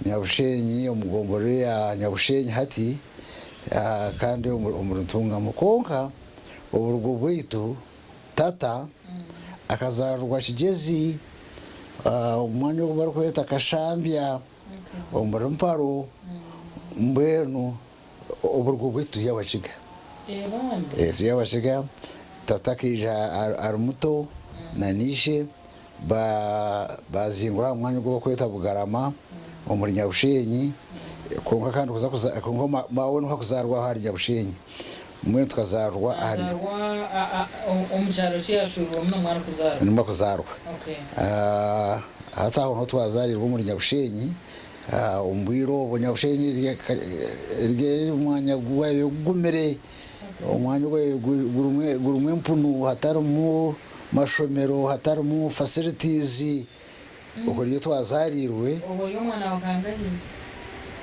Nyabushenyi omu gomborora eya Nyabushenyi hati kandi omuri Ntungamo. Kwonka oburugo bwaitu tata akazaarirwa Kigyezi omu mwanya ogu barikweta Kashambya omuri Mparo mbwenu oburugo bwaitu turi Abakiga. Turi Abakiga, tata akaija ari muto na n'ishe Baazingura aha mwanya ogu barikweta Bugarama omuri Nyabushenyi, kwonka kandi kuza kuza kwonka maawe niho akuzaarwa ahari Nyabushenyi. Mbwenu tukazaarwa ahari. Naazaarwa omu kyaro ki yaashwirwemu nimwo arikuzaarwa? Nimwo arikuzaarwa. Hati aho niho twazaariirwe omuri Nyabushenyi. Omu bwire obwo Nyabushenyi eri omwanya gwayo gugumire. Omwanya ogwo gurimu empunu hatarimu mashomero hatarimu facilities okwo niyo twazarirwe. Obwo ori omwana wa kangahi?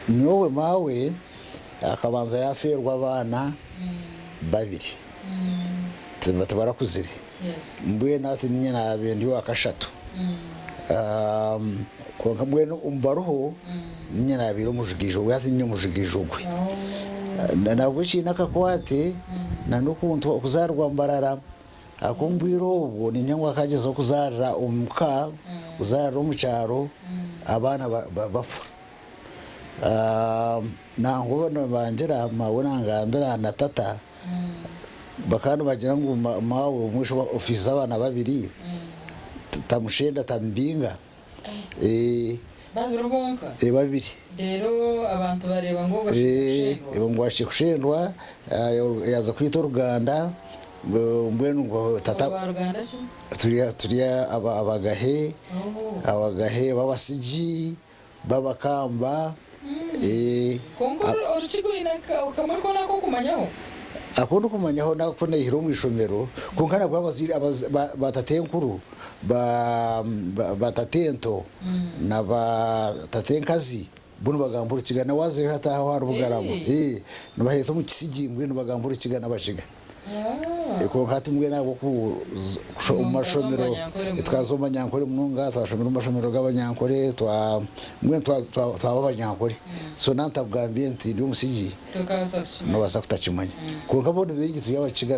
Nyowe maawe akabanza yafeerwa abaana babiri tibarakuzire mbwenu hati ninye nabaire ndi owakashatu kwonka mbwenu omu bariho ninye nabaire omujigaijo gwe hati ninye omujigaijo gwe. Nabwo kiine akakwate na n'okuntu okuzaarwa Mbarara ahakuba omu bwire obwo niinyija ngu akagyezaho kuzaarira omu ka, kuzaarira omu kyaro abaana bafa. Nangwa nibangira maawe nangambira na tata bakaba nibagira ngu maawe omwishiki ofiize abaana babiri tamushenda tamubinga. Babiri bonka? Babiri. Reero abantu bareeba ngu ogwo ahikire kushendwa? Ngu ahikire kushendwa, yaaza kwita oruganda, mbwenu ngu tata. Aba ruganda ki? Turi Abagahe, Abagahe b'Abasigi, b'Abakamba. Kwonka orukiga oine kamwe koona ak'okumanyaho? Aku ndikumanyaho n'aku naihire omu ishomero, kwonka nabwo abazaire ba tatenkuru Ba ba tatento na ba tatenkazi bo nibagamba orukiga na waazayo hati aho ahari Bugarama Eeh. nibaheeta omu kisigi mbwenu nibagamba orukiga n'abakiga. Kwonka hati mbwenu ahabw'oku Imwe omu mukaza omu mashomero Banyankore munonga. twaza omu Banyankore munonga twashomera omu mashomero g'Abanyankore twa mbwenu twa twa twaba Abanyankore. So nantakugambire nti ndi omusigi. Tokabaasa kukimanya. Noobaasa kutakimanya. Kwonka bo ni baingi turi Abakiga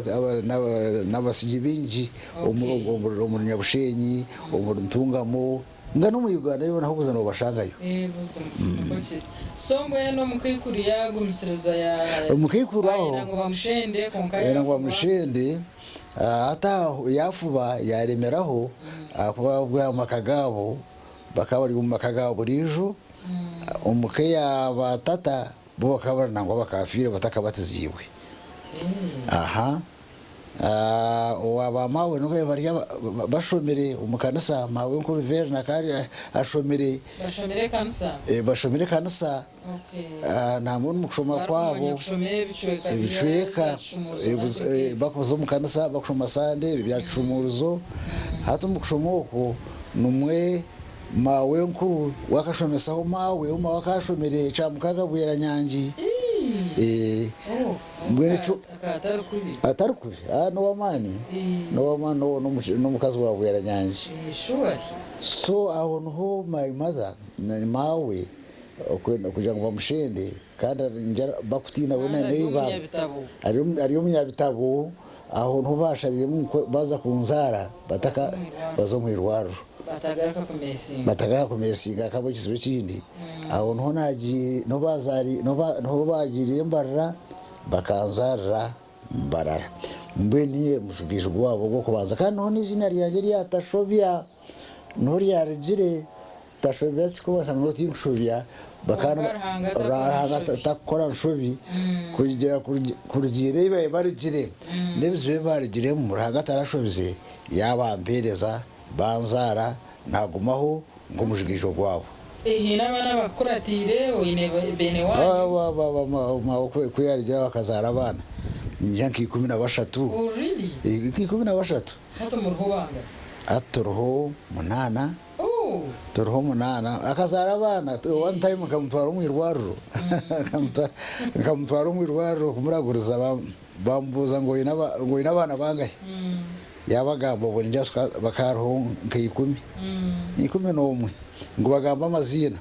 n'Abasigi baingi. Omuri Nyabushenyi, omuri Ntungamo, nga n'omu Uganda yoona ahu orikuza noobashangayo. Eeh buzima nikwo kiri. So mbwenu omukaikuru yaagumisiriza ya Omukaikuru aho bayenda ngu bamushende kwonka bayenda ngu yaafuba. bamushende, hati aho yaafuba yaaremeraho ahakuba obwo amaka gaabo bakaba bari omu maka ga buriijo, omu ka eya ba tata bo bakaba bari nangwa bakaafiire batakabatiziibwe. Aha. Owa ba maawe nibo bari bashomire omu kanisa, maawe nkuru Verna akaba ashomire. Bashomire ekanisa? Bashomire ekanisa nangwa n'omu kushoma kwabo ebicweka bakuza omu kanisa bakushoma Sande ebya kishumuurizo. Hati omu kushoma okwo nimwo maawe nkuru we akashomesaho maawe, ou maawe akaba ashomire Kyamukaaga Bweranyangi. Mbwenu ekyo atari kubi n'owamaani n'owamaani n'omukazi wa Bweranyangi. So aho niho my mother maawe kugira ngu bamushende kandi bakutiina we na neighbour ari omunyabitabo aho niho bashabiremu ngu baza kunzaara baze omu irwariro batagaruka kumeesinga hakaba ekizibu ekindi. Aho niho niho baagiiriire Mbarara bakanzaarira Mbarara. Mbwenu niinye mujugaijo gwabo ogw'okubanza kandi niho n'eiziina ryangye erya Tashobya niho ryarugire. Tashobya tikikubaasa ngu tinkushobya Kwonka Ruhanga takora Ruhanga nshobi. takukora nshobi kugira kurugiirira ei baabaire barugire n'ebizibu ebi baarugiremu Ruhanga tarashobize yaabampeereza banzaara Naagumaho nk'omujigaijo gwabo. Haine abaana abakukuratiire? Oine beene waanyu? Maawe ku yaarugire aho akazaara abaana niingira nka 13. Oh really? Nka 13. Hati muriho bangahi? Hati turiho munaana. Ooh! Turiho munaana. Akazaara abaana, one time nkamutwara omu irwariro, nkamutwara omu irwariro kumuraguriza baamubuuza ngu oine abaana bangahi? Yaabagamba obwo ningira bakaba hariho nka 11, 11 ngu bagambe amaziina.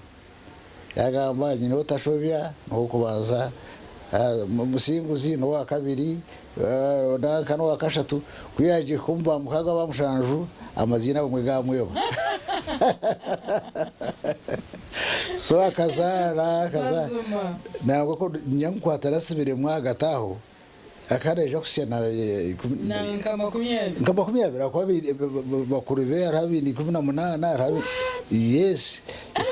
Yagamba nyine Otashobya n'ow'okubanza, Musinguzi n'owakabiri, nanka n'owakashatu. Ku yagiire omu ba mukaaga aba mushanju, amaziina abamwe gaamweba. So akazaara, akazaara. Mazima. Nangwa ku nyamukwata arasibiremu ahagati aho, Akaba naija kuhitsya na Na nka 20. Nka 20 ahakuba bakuru be hariho abaine 18 hariho yes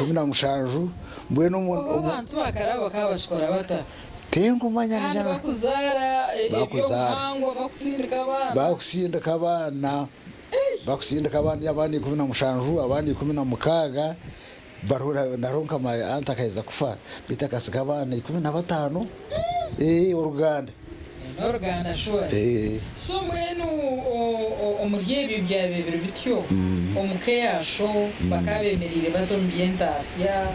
17 mbwenu omu Obu abantu bakara bakaba bakikora bata? Tinkumanya Kandi bakuzaara eby'obuhangwa bakusindika abaana. Bakusindika abaana bakusindika abaana abandi 17 abandi 16 Bariho hariho nka my aunt akaheza kufa beitu akasiga abaana 15 eeh oruganda. N'oruganda sure. So mbwenu omuri ebyo ebyabaire biri bityo omuka eya sho bakaba bemereire bata omu by'entaasya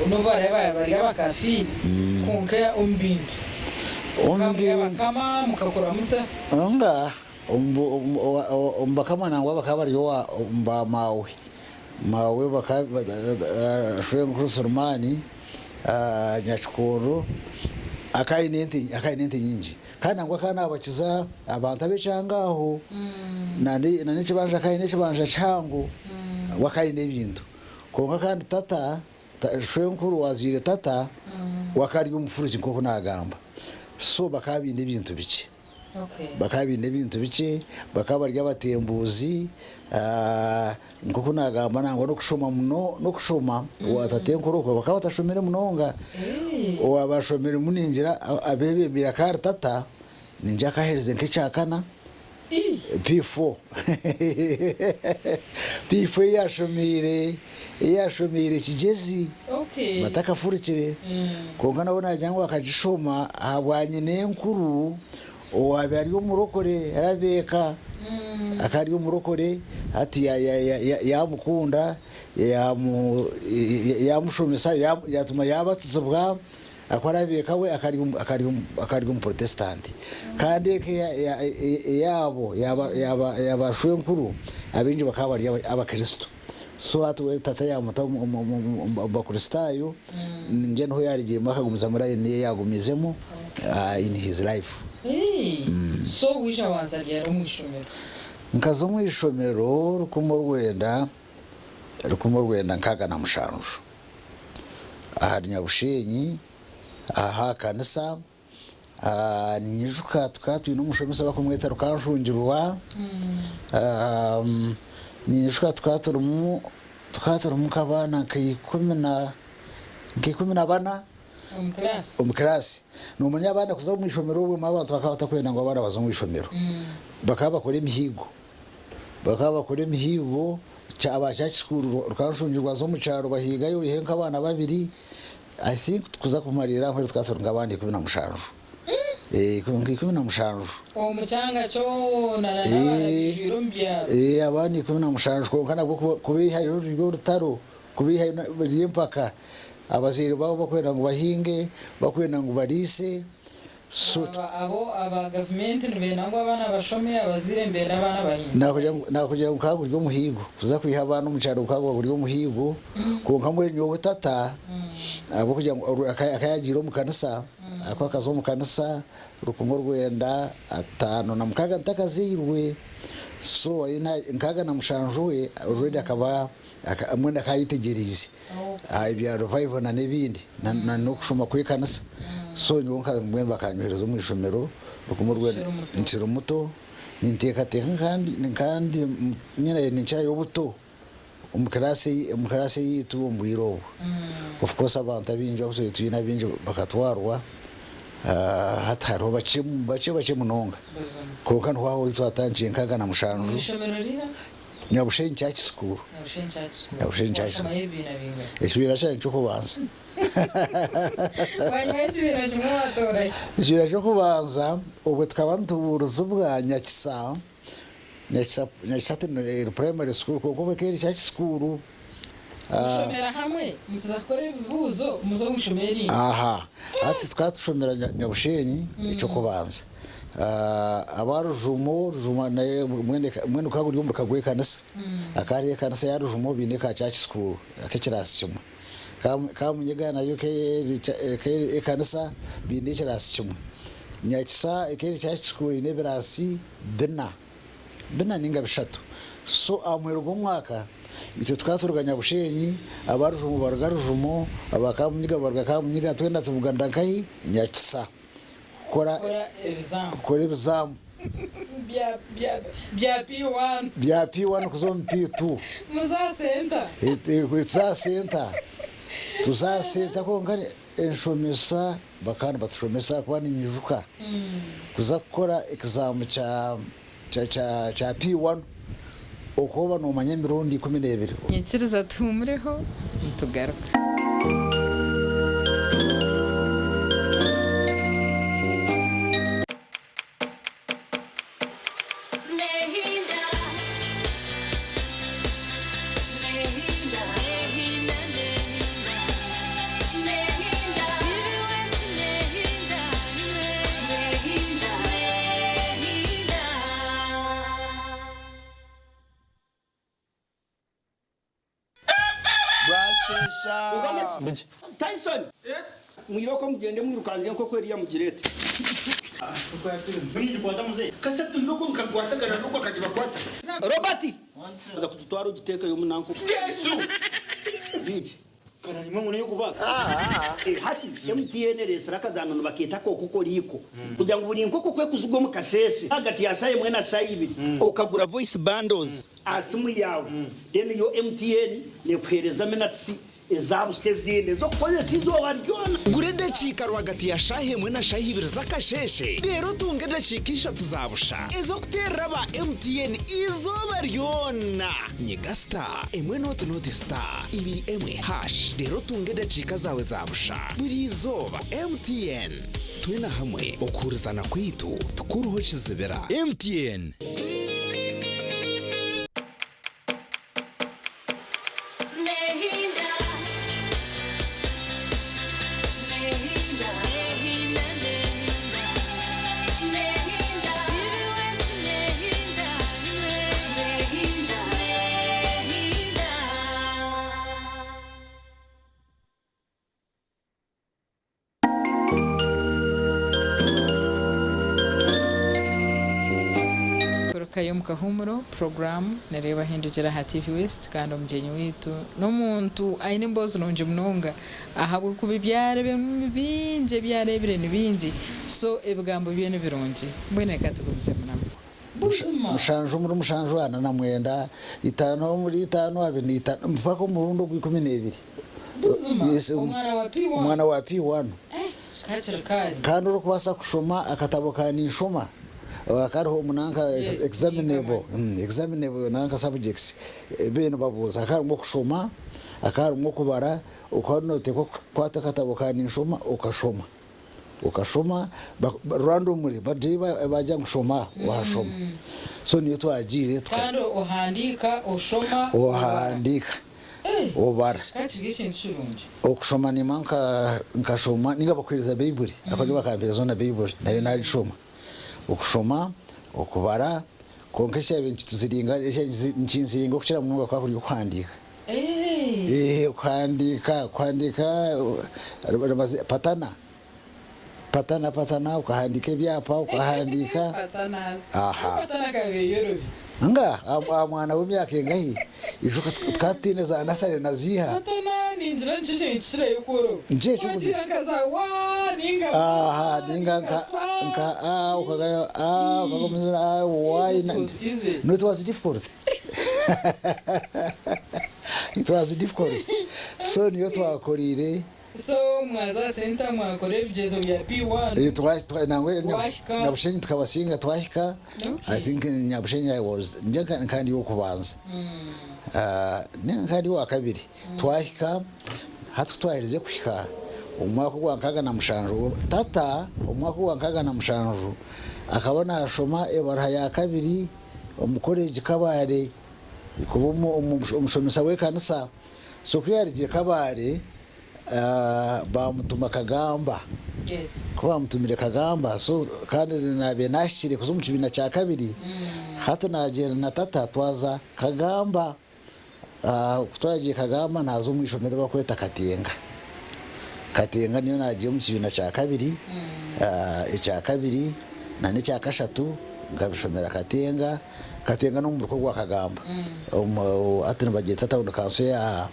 n'obu baraabe baabaire bari abakafiiri kwonka omu bintu mukaba muri abakama mukakura muta? Nga omu bakama nangwa bakaba bari omu ba maawe. Maawe bakaba Shwenkuru Sulemani Nyakikondo akaba aine ente akaba aine ente nyingi kandi nangwa akaba nabakiza abantu ab'ekyanga aho na n'ekibanja akaba aine ekibanja kihango we akaba aine ebintu. Kwonka kandi tata shwenkuru owazaire tata we akaba ari omufuruki nk'oku nagamba so bakaba baine ebintu bikye. Bakaba baine ebintu bikye, bakaba bari abatembuuzi, nk'oku naagamba nangwa n'okushoma muno n'okushoma owa tatenkuru okwo bakaba batashomire munonga. Owaaba ashomiremu ningira abeebembeire akaba ari tata, ningira akaherize nk'ekyakana, P4. P4 ei yaashomeire, ei yaashomeire Kigyezi batakafurukire. Kwonka nabwo naagira ngu akagishoma ahabwa nyinenkuru owaabaire ari omurokore Rabeeka. Akaba ari omurokore hati yaamukunda, yaamushomesa, yaatuma yaabatizibwa. Ahakuba Rabeeka we akaba ari Omuporotesitanti, kandi eka eyaabo ya baashwenkuru abaingi bakaba bari Abakristo. So hati we tata yaamuta omu Bakristaayo, ningira niho yaarugiremu akagumizamu layini ye yaagumiizemu in his life. So waija waaza ryari omu ishomero? Nkaza omu ishomero rukumi orwenda 67. Ahari Nyabushenyi aha kanisa. Ninyijuka tukaba twine omushomesa barikumweta Rukanshungirwa. Ninyijuka tukaba turimu tukaba turimu nk'abaana nka ikumi na nka 14 omu kiraasi. Noomanya abaana kuza omu ishomero obumwe abantu bakaba batakwenda ngu abaana baze omu ishomero. Bakaba bakora emihiigo. Bakaba bakora emihiigo, aba church school Rukanshungirwa aza omu kyaro bahiigayo baihayo nk'abaana babiri, I think kuza kumariirira aho tukaba turi nk'abaana 17. Nka 17. Omu kyanga kyona na n'abaana baijwire omu byaro. Abaana 17 kwonka nabwo kubaihayo ruri orutaro, kubaihayo ruri empaka. Abazaire baabo bakwenda ngu bahinge, bakwenda ngu bariise. So Aba abo aba gavumenti nibenda ngu abaana bashome, abazaire nibenda abaana bahindure. Nakugira ngu gukaba guri omuhiigo kuza kwiha abaana omu kyaro gukaba guri omuhiigo kwonka mbwenu nyowe tata ahabw'okugira ngu akaba yagiire omu kanisa ahakuba akaza omu kanisa 1956 ntakazairwe so 67 we already akaba mbwenu akaba ayetegyereize ebya revival na n'ebindi na n'okushoma kw'ekanisa. So nyowe nka mbwenu bakanyohereza omu ishomero nkiri muto ninteekateeka nka ndi nyine ninkirayo obuto omu class omu class eyaitu omu bwire obwo. Of course abantu abaingi abu twbaire twine abaingi bakatwarwa hati hariho bakye bakye bakye munonga. Kwonka niho ahu twatandikire 67. Omu ishomero riha? Nyabushenyi Church School. Nyabushenyi Church School. Nyabushenyi Church School. Washomayo ebibiina bingana? Ekibiina kyangye ky'okubanza. Bwanyima y'ekibiina kimwe watoora ki? Ekibiina ky'okubanza obwo tukaba nitubuurizibwa Nyakisa, Nyakisa, Nyakisa hati eri primary school kwonka obwo ekaba eri church school. Mushomera hamwe, mukiza kukora ebibuuzo muze omu ishomero erindi. Aha, hati tukaba tushomera Nyabushenyi eky'okubanza. Aba Rujumo, Rujumo naye mbwenu mbwenu gukaba guri omuruka gw'ekanisa. Hakaba hariho ekanisa ya Rujumo baine ka church school ak'ekiraasi kimwe. Kamunyiga nayo ek'eri ekanisa baine ekiraasi kimwe. Nyakisa ek'eri church school eine ebiraasi bina, bina ninga bishatu. So aha muheru gw'omwaka itwe tukaba turuga Nyabushenyi, aba Rujumo baruga Rujumo, aba Kamunyiga baruga Kamunyiga twena tubuganira nkahi? Nyakisa kukora kukora ebizaamu. Bya P1. Bya P1 kuza omu P2. Muza senta. Tuza senta. Tuza senta kwonka enshomesa bakaba nibatushomesa ahakuba ninyijuka kuza kukora ekizaamu kya kya P1 okooba noomanya emirundi 12. Nyikiriza tuhumureho nitugaruka. Bwasheesha. Tyson! Mwirooko mugyende mwirukange enkoko eriya mugireete. Robert! Za kugitwara ogiteekeyo omu nanka. Bingi. Hati MTN ereetsire akazaano nibakeeta ak'okukoriiko kugira ngu buri nkoko ku ekuzigwa omu kasheeshe ahagati ya shaaha emwe na shaaha ibiri okagura voice bundles aha simu yaawe then yo MTN nekuheereza minutes eza busha ezindi ez'okukozesa eizooba ryona. Gura edakiika rwagati ya shaaha emwe na shaaha ibiri z'akasheeshe reero otunge edakiika ishatu za busha ez'okuteerera aba MTN eizooba ryona. Nyiga star emwe nooti nooti star ibiri emwe hash reero otunge edakiika zaawe za busha buri izooba. MTN, twena hamwe okuhurizana kwaitu tikuruho kizibira. MTN. Turukayo omu kahuumuro puroguraamu nereeba hindukira aha TV West kandi omugyenyi waitu n'omuntu aine emboozi nungi munonga ahabw'okuba ebi areebire ni bingi ebi areebire ni bingi so ebigambo bye ni birungi mbwenu reka tugumizemu nabwo. Buzima. Mushanju omuri mushanju ana na mwenda, itaano omuri itaano abiri na itaano mpaka omurundi ogwa 12. Buzima Yes, omwana wa P1. Omwana wa P1. Eh, kakiri kare. Kandi orikubaasa kushoma akatabo ka Ninshoma akariho omu nanka Yes, examinable, examinable nanka subjects beene nibabuuza hakaba harimu okushoma, hakaba harimu okubara, okaba noteekwa kukwata akatabo ka Ninshoma okashoma. Okashoma randomly bagira ngu shoma washoma. So niyo twagiire. Kandi ohandiika, oshoma, obara. Ohandiika, obara. Kikaba kiri ekintu kirungi. Okushoma nimba nkashoma ninga bakuhereza Baiburi, ahabw'okuba bakampereza na Baiburi nayo nagishoma. Okushoma, okubara, kwonka ekyabaire nikituziringa, nikinziringa okukira munonga kukaba kuri okuhandiika. Okuhandiika, kuhandiika patana, patana, patana, okahandiika ebyapa, okahandiika. Aha. Nga aha mwana w'emyaka engahi? Ijuka tukaba tutaine za nasare na ziiha. Nikyo ekyo. Aha, ninga nka nka a okagaya a okagumizamu a y na no it was difficult. It was difficult. So niyo twakoreire. So mwaza center mwakora ebigyezo bya P1. Eh, twa, twa, nangwa Wahika. Nyabushenyi tukabasinga twahika. Okay. I think Nyabushenyi I was nje nka ndi ow'okubanza. Ah, ninga nka ndi owakabiri. Twahika hati kutwaherize kuhika omu mwaka ogwa 67 tata omu mwaka ogwa 67 akaba nashoma ebaruha ya kabiri omu college Kabale kuba omushomesa w'ekanisa. So ku yaarugire Kabale baamutuma Kagamba. Ku baamutumire Kagamba, so kandi naabaire naahikire kuza omu kibiina kya kabiri, hati naagyenda na tata twaza Kagamba. Ku twagiire Kagamba naaza omu ishomero eri barikweta Katenga. Katenga niyo naagiire omu kibiina kya kabiri, ekya kabiri na n'ekya kashatu nkabishomera Katenga. Katenga n'omu muruka ogwa Kagamba. Hati nibagyeta tawuni kanso ya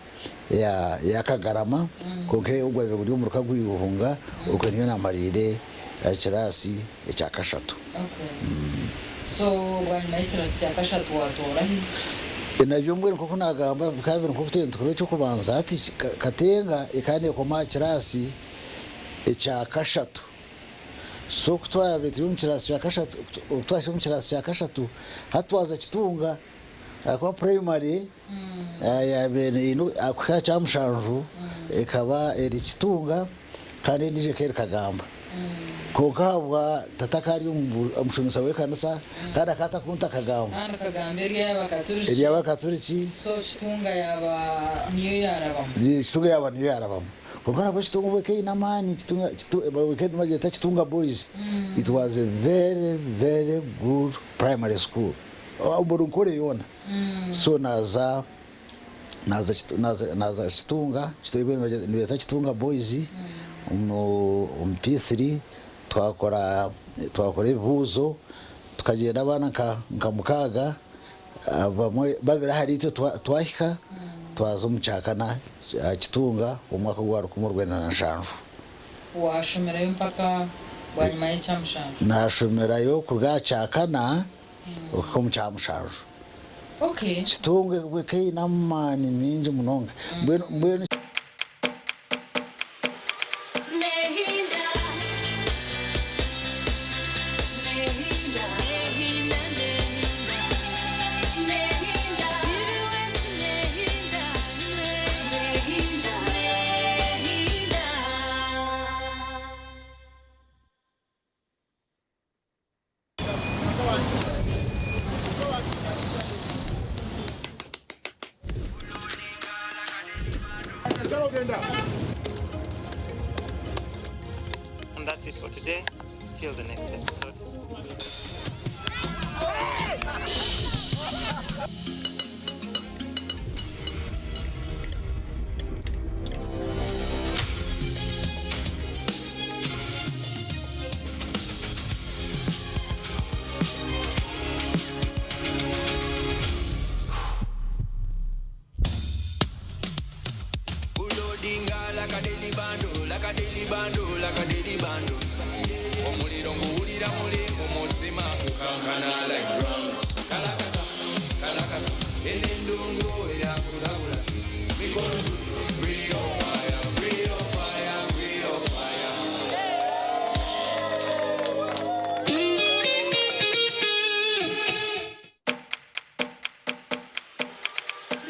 ya Kagarama kwonka ogwabaire guri omuruka gw'eihunga okwe niyo naamariire kiraasi ekya kashatu. So bwanyima y'ekiraasi kya kashatu waatoora hi? Nabyo mbwenu nk'oku naagamba bikaba biri nk'oku twena nitukora eky'okubanza hati Katenga ekaba neekoma aha kiraasi ekya kashatu. So ku twabaire turi omu kiraasi kya kashatu, ku twahikire omu kiraasi kya kashatu hati twaza Kitunga ahakuba purayimare yaabaire eine kuhika aha kyamushanju ekaba eri Kitunga kandi endiijo ekaba eri Kagamba. Kwonka ahabwa tata akaba ari omushomesa w'ekanisa kandi akaba atakunta Kagamba. Kandi Kagamba eri ey'Abakaturiki. Eri ey'Abakaturiki. So Kitunga yaaba niyo yaarabamu. Kitunga yaaba niyo yaarabamu. Kwonka nabwo Kitunga obwo ekaba eine amaani, Kitunga ekaba nibagyeta Kitunga Boys. It was a very very good primary school omu Runkore yoona. So naaza naaza naaza naaza Kitunga, nibeeta Kitunga Boys omu omu P3 twakora twakora ebibuuzo tukagyenda abaana nka nka mukaaga abamwe babiri ahariitwe twahika twaza omu kyakana aha Kitunga omu mwaka ogwa rukumi orwenda na nshanju. Waashomerayo mpaka bwanyima y'ekyamushanju? Naashomerayo kuruga aha kyakana Okuhika omu kyamushanju. Okay. Kitunga eka eine amaani maingi munonga. Mbwenu mbwenu. Nehinda, nehinda, nehinda, nehinda, nehinda, nehinda, nehinda, nehinda. And that's it for today. Till the next episode.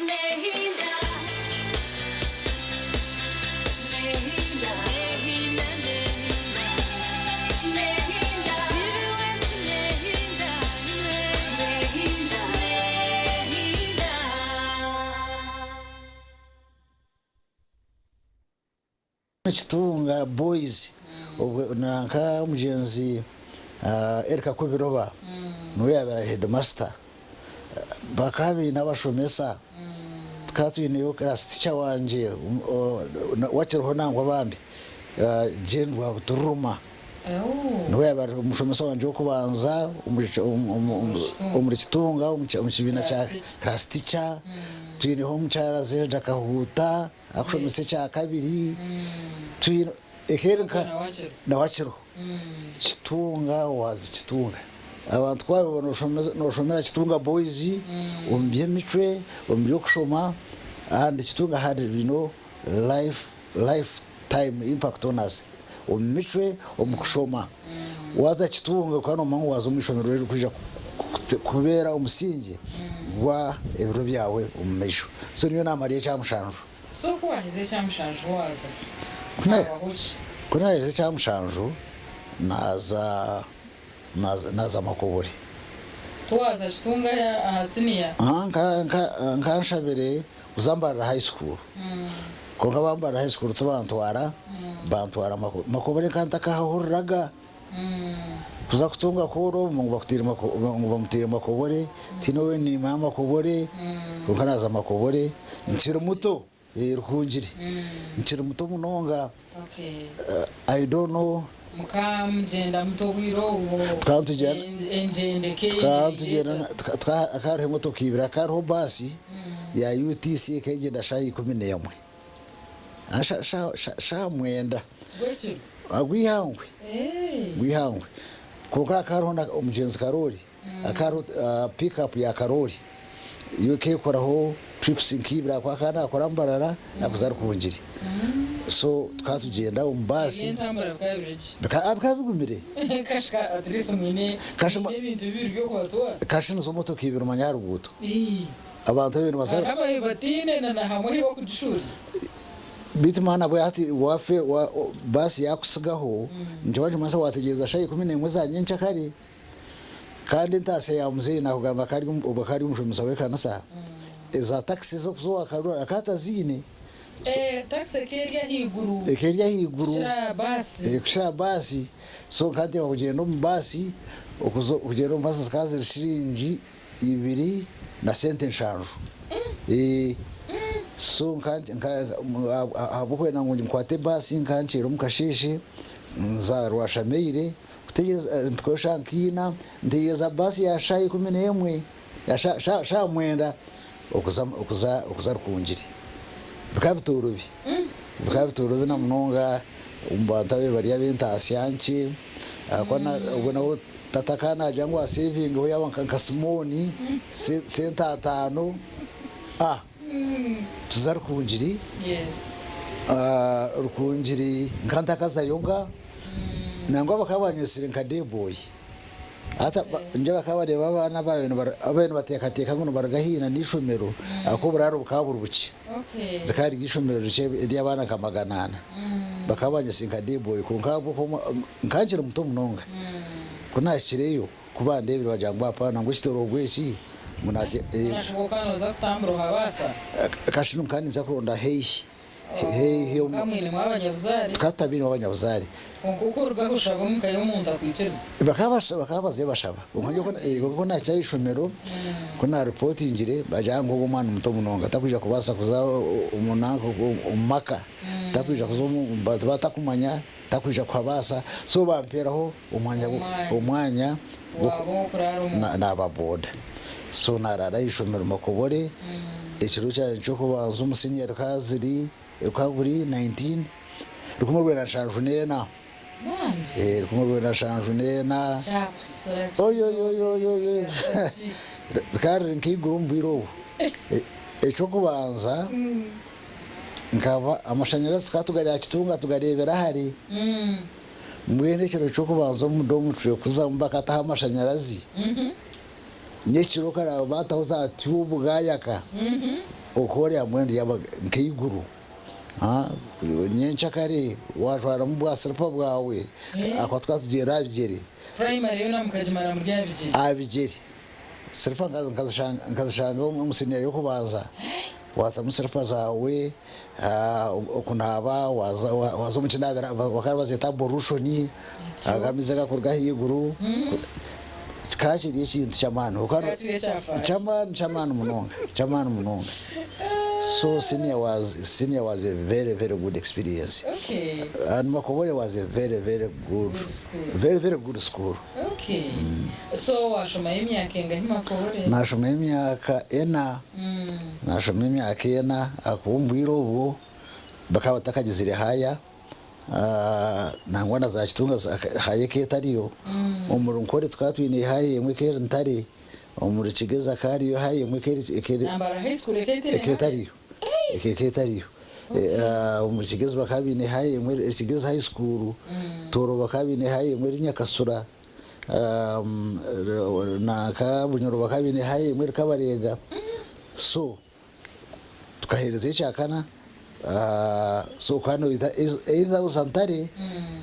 Nehinda, nehinda, nehinda, nehinda, nehinda, nehinda, nehinda. Kitunga Boys obwe nanka omugyenzi Eric Kubiroba niwe yabaire ari headmaster bakaba baine abashomesa tukaba twineyo class teacher wangye wakiriho nangwa bambi Jane Rwabutururuma niwe yabaire ari omushomesa wangye w'okubanza omuri Kitunga omu kibiina kya class teacher twineho omukyara Zelda Kahuuta Akushomesa ekyakabiri twine ekeri nka nawe akiriho Kitunga was Kitunga abantu ku baabaire noshomera Kitunga boys omu by'emicwe omu by'okushoma and Kitunga had you know life life time impact on us omu micwe omu kushoma waaza Kitunga okaba nomanya ngu waaza omu ishomero eririkwija kukubeera omusingye gwa ebiro byawe omu maisho. So niyo naamara ekyamushanju. So ku waahize ekyamushanju waaza haabaho ki? Ku naaherize ekyamushanju naaza naaza Makobore. Tiwaaza Kitunga aha siniya? Nka nshabire kuza Mbarara High School kwonka aba Mbarara High School tibantwara bantwara Makobore nka ntakahahuriraga. Kuza kutunga kooro ngu bakuteire ngu bamuteire Makobore, tihaine ou niimanya Makobore, kwonka naaza Makobore nkiri muto, Rukungiri, nkiri muto munonga, I don't know. Mukaba mugyenda muta obwire obwo? Tukaba nitugyenda Engyenda tukaba ekeyegyeire nitugyenda eta? hakaba hariho emotoka ibiri, hakaba hariho baasi ya UTC ekegyenda shaaha ikumi n'emwe. Shaaha mwenda Gw'ekiro? Agw'eihangwe, gw'eihangwe. Kwonka hakaba hariho omugyenzi Karoori, hakaba hariho pick up ya Karoori, yo ekeekoraho trips nk'ibiri ahakuba akaba naakora Mbarara akuza Rukungiri. So tukaba tugyenda omu baasi. Eby'entambura bikaba biri gye? Bikaba bigumire. Kashika at least mwine ebintu bibiri by'okubatwara. Kashi nizo motoka ibiri omanya aha ruguuto. Abantu abaire nibaza. Hariho ababaire bataine na na hamwe ahu barikugishuuriza. Beitu maana bwe hati wafe baasi yakusigaho nikiba nikimanyisa wategyereza shaaha 11 za nyenkyakare. Kandi entaasya ya muzeeyi nakugamba akaba ari obwo akaba ari omushomesa w'ekanisa, eza takisi ez'okuza owa Karura akaba ataziine. Takisi ekaba eri ahaiguru. Ekaba eri ahaiguru. Kukira baasi. Kukira baasi. So nkaba nteekwa kugyenda omu baasi, okugyenda omu baasi zikaba ziri shiringi ibiri na sente nshanju. So ahabw'okwenda ngu nkwate baasi nkaba nkyera omu kasheeshe nza Rwashameire kutegyereza mpikayo shaaha nka ina ntegyereza baasi ya shaaha 11 shaaha 9 okuza Rukungiri. Bikaba bitoorobi, bikaba bitoorobi na munonga omu bantu ababaire bari ab'entaasya nkye. Ahakuba obwo nabwo tata akaba naagira ngu aseevingeho yaaba nka Simooni sente ataano. Tuza Rukungiri, Rukungiri nkaba ntakazayoga, nangwa bakaba banyetsire nka day boy. Hati ningira bakaba bareeba abaana ababaire nibateekateeka ngu nibaruga haihi na n'eishomero ahakuba oburaaro bukaba buri bukye. Rikaba riri eishomero rikye ry'abaana nka 400. Bakaba banyetsire nka day boy kwonka ahabw'okuba nkaba nkiri muto munonga. Ku naahikireyo ku bandeebire bagira ngu hapana ngu ekitoroogwa eki ngu naate. Orashoboka nooza kutambura ohabaasa? Kasha nkaba ninza kuronda haihi. Haihi Kwonka mwinemu abanyabuzaare. Tukaba tutabainemu abanyabuzaare. Kwonka okuruga kushaba omu ka y'omuntu akwikiriza. Bakaba bazayo bashaba. Kwonka nyowe ku naahikire aha ishomero, ku naaripootingire, baagira ngu ogwo omwana muto munonga takwija kubaasa kuza omu nanka omu maka, takwija kuza omu bantu batakumanya, takwija kuhabaasa. So bampeeraho omwanya omwanya naaba boda. So naaraara aha ishomero Makobore, ekiro kyangye ky'okubanza omu siniya rikaba ziri rukaba guri 19 1974. 1974. Oyoyoyoyoyo! Rikaba riri nk'eiguru omu bwire obwo. Eky'okubanza nkaba amashanyarazi tukaba tugari aha kitunga tugareebera hare. Mbwenu ekiro ky'okubanza omu dormitory kuzamu bakataho amashanyarazi, nyekiro okaraba bataho za tube gayaka, okooreba mbwenu ryaba nk'eiguru. Nyenkyakare wajwaramu bwa siripa bwawe, ahakuba tukaba tugyenda aha bigyere. Primary yoona mukagimara muri aha bigyere? Aha bigyere. Siripa nkazishanga omu siniya y'okubanza, watamu siripa zaawe, okunaaba, waza omu kinaabiro bakaba nibazeeta abolushoni, amaizi agakuruga ahaiguru, kikaba kiri ekintu ky'amaani, ky'amaani ky'amaani munonga, ky'amaani munonga. So senior was senior was a very very good experience and Makobore was a very very good very very good school. Okay. So washomayo emyaka engahi Makobore? Nashomayo emyaka ena. Nashoma emyaka ena ahakuba omu bwire obwo bakaba batakagizire haya nangwa na za Kitunga haya ekaba etariyo. Omuri Nkore tukaba twine haya emwe ekaba eri Ntare, omuri Kigezi hakaba hariyo haya emwe ekaba eri Na Mbarara High School ekaba etaine ekaba haya? etariyo. Ekaba etariyo. Omuri Kigezi bakaba baine haya emwe Kigezi High School, Tooro bakaba baine haya emwe eri Nyakasura. Nanka Bunyoro bakaba baine haya emwe eri Kabarenga. So tukaheereza ekyakana so okaba noyita either oza Ntare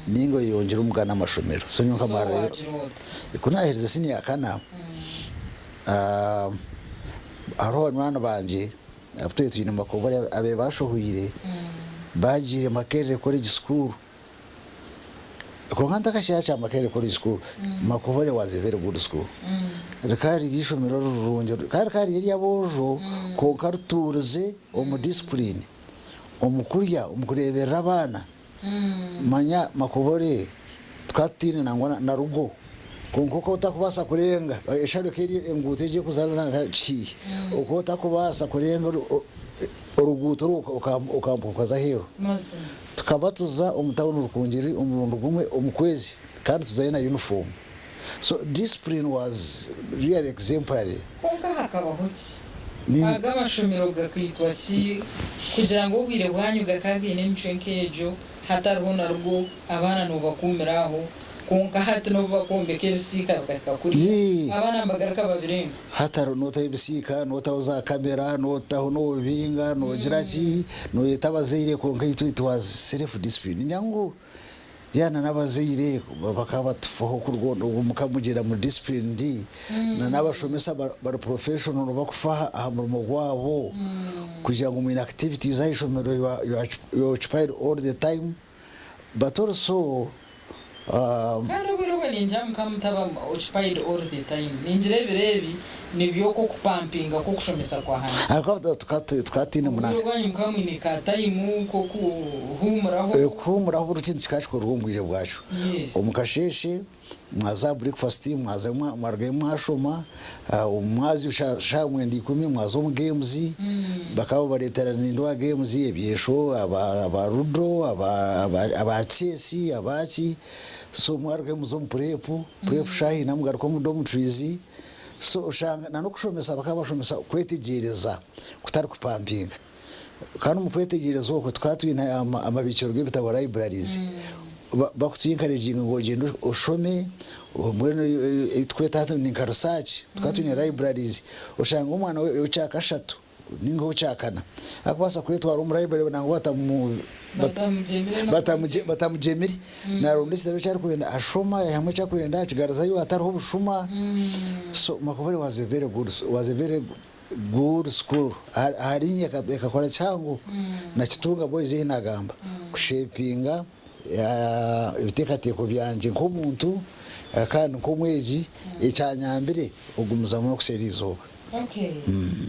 ninga oyeyongyere omu gandi amashomero. So nyowe So nkamarirayo waagira ota? ku naaherize siniya yakana, hariho banywani bangye abu twbaire twine Makobore ababaire bashohwire baagiire Makerere College School. Kwonka ntakakira Makerere College School, Makobore was a very good school. Rikaba riri eishomero rirungi, kandi rikaba riri ery'aboojo kwonka rituurize omu discipline, omu kurya, omu kureeberera abaana. Manya Makobore tukaba tutaine nangwa na rugo, kwonka okaba otakubaasa kurenga esharo ekaba eri enguuto egi erikuza nanka Kihihi, okaba otakubaasa kurenga oruguuto orwo okambuka okaza aheeru. Tukaba tuza omu tawuni Rukungiri omurundi gumwe omu kwezi kandi tuzayo na yunifoomu. So discipline was really exemplary. Kwonka hakabaho ki? Aga amashomero gakaitwa ki kugira ngu obwire bwanyu gakaba gaine emicwe nk'egyo hatariho na rugo abaana noobakuumira aho kwonka hati n'obu bakwombeka ebisiika bikahika kuriya abaana nibagaruka babirenga? Hatariho nootaho ebisiika, nootaho za kamera, nootaho noobinga, noogira ki, nooyeta abazaire kwonka itwe it was self discipline. Ningira ngu yaana n'abazaire bakaba batufaho kuruga obu mukamugira muri disciplined na n'abashomesa bari professional bakufa aha murimo gwabo kugira ngu mwine activities aha ishomero you are occupied all the time but also Kandi obwire obwe ningira mukaba mutaba occupied all the time. Ningira ebiro ebi nibyo okwokupampinga kwokushomesa kwahandiika. Ahabw'okuba tukaba tutaine munanka. Obwire bwanyu mukaba mwine ka time k'okuhuumuraho. Kuhuumuraho buri kintu kikaba kikorwa omu bwire bwakyo. Omu kasheeshe mwaza aha breakfast, mwazayo mwarugayo mwashoma, omu mwazyo shaaha mwenda ikumi mwaza omu games, bakaba babareetera nindeeba games, ebyesho, aba ludo, aba chess, abaki, so mwarugayo muza omu prep, prep shaaha ina mugaruka omu dormitories, so oshanga na n'okushomesa bakaba bashomesa kwetegyereza kutari kupampinga. Kandi omu kwetegyereza okwo tukaba twine amabiikiro g'ebitabo, libraries, bakutu encouraginga ngu ogyende oshome, mbwenu ei turikweta hati ni nka research, tukaba twine libraries, oshanga omwana w'ekyakashatu ninga ow'ekyakana arikubaasa kwetwara omu library nangwa batamugyemire, naaronda ekitabo eki arikwenda ashoma, yaihamu eki arikwenda akigaruzayo hatariho bushuma, so Makobore was a very good, was a very Good school ahari inye ekakora kihango na Kitunga boys ei nagamba kushepinga ebiteekateeko byangye nk'omuntu kandi nk'omwegi ekyanyambire okugumizamu n'okuhitsya eri izooba. Okay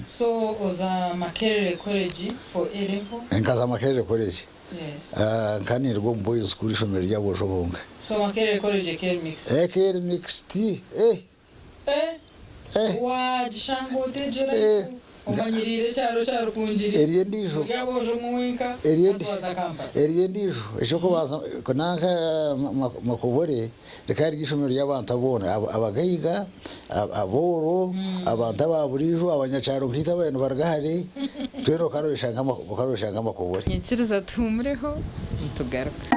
so oza Makerere College for A level? Nkaza Makerere College. Yes. Nkaba ninduga omu boys school ishomero ry'aboojo bonka. So Makerere College ekaba eri mixed? Ekaba eri mixed eh. Eh, waagishanga ota egyo life omanyiriire ekyaro kya Rukungiri, Eriyo endiijo. muri aboojo mwenka Eriyo hati waaza Kampala. Eriyo endiijo eky'okubanza nanka Makobore rikaba riri eishomero ry'abantu aboona abagaiga, abooro, abantu aba buriijo, abanyakyaro nkaitwe ababaire nibaruga hare, twena okaba noyeshanga Makobore. Nyikiriza tuhumureho nitugaruka.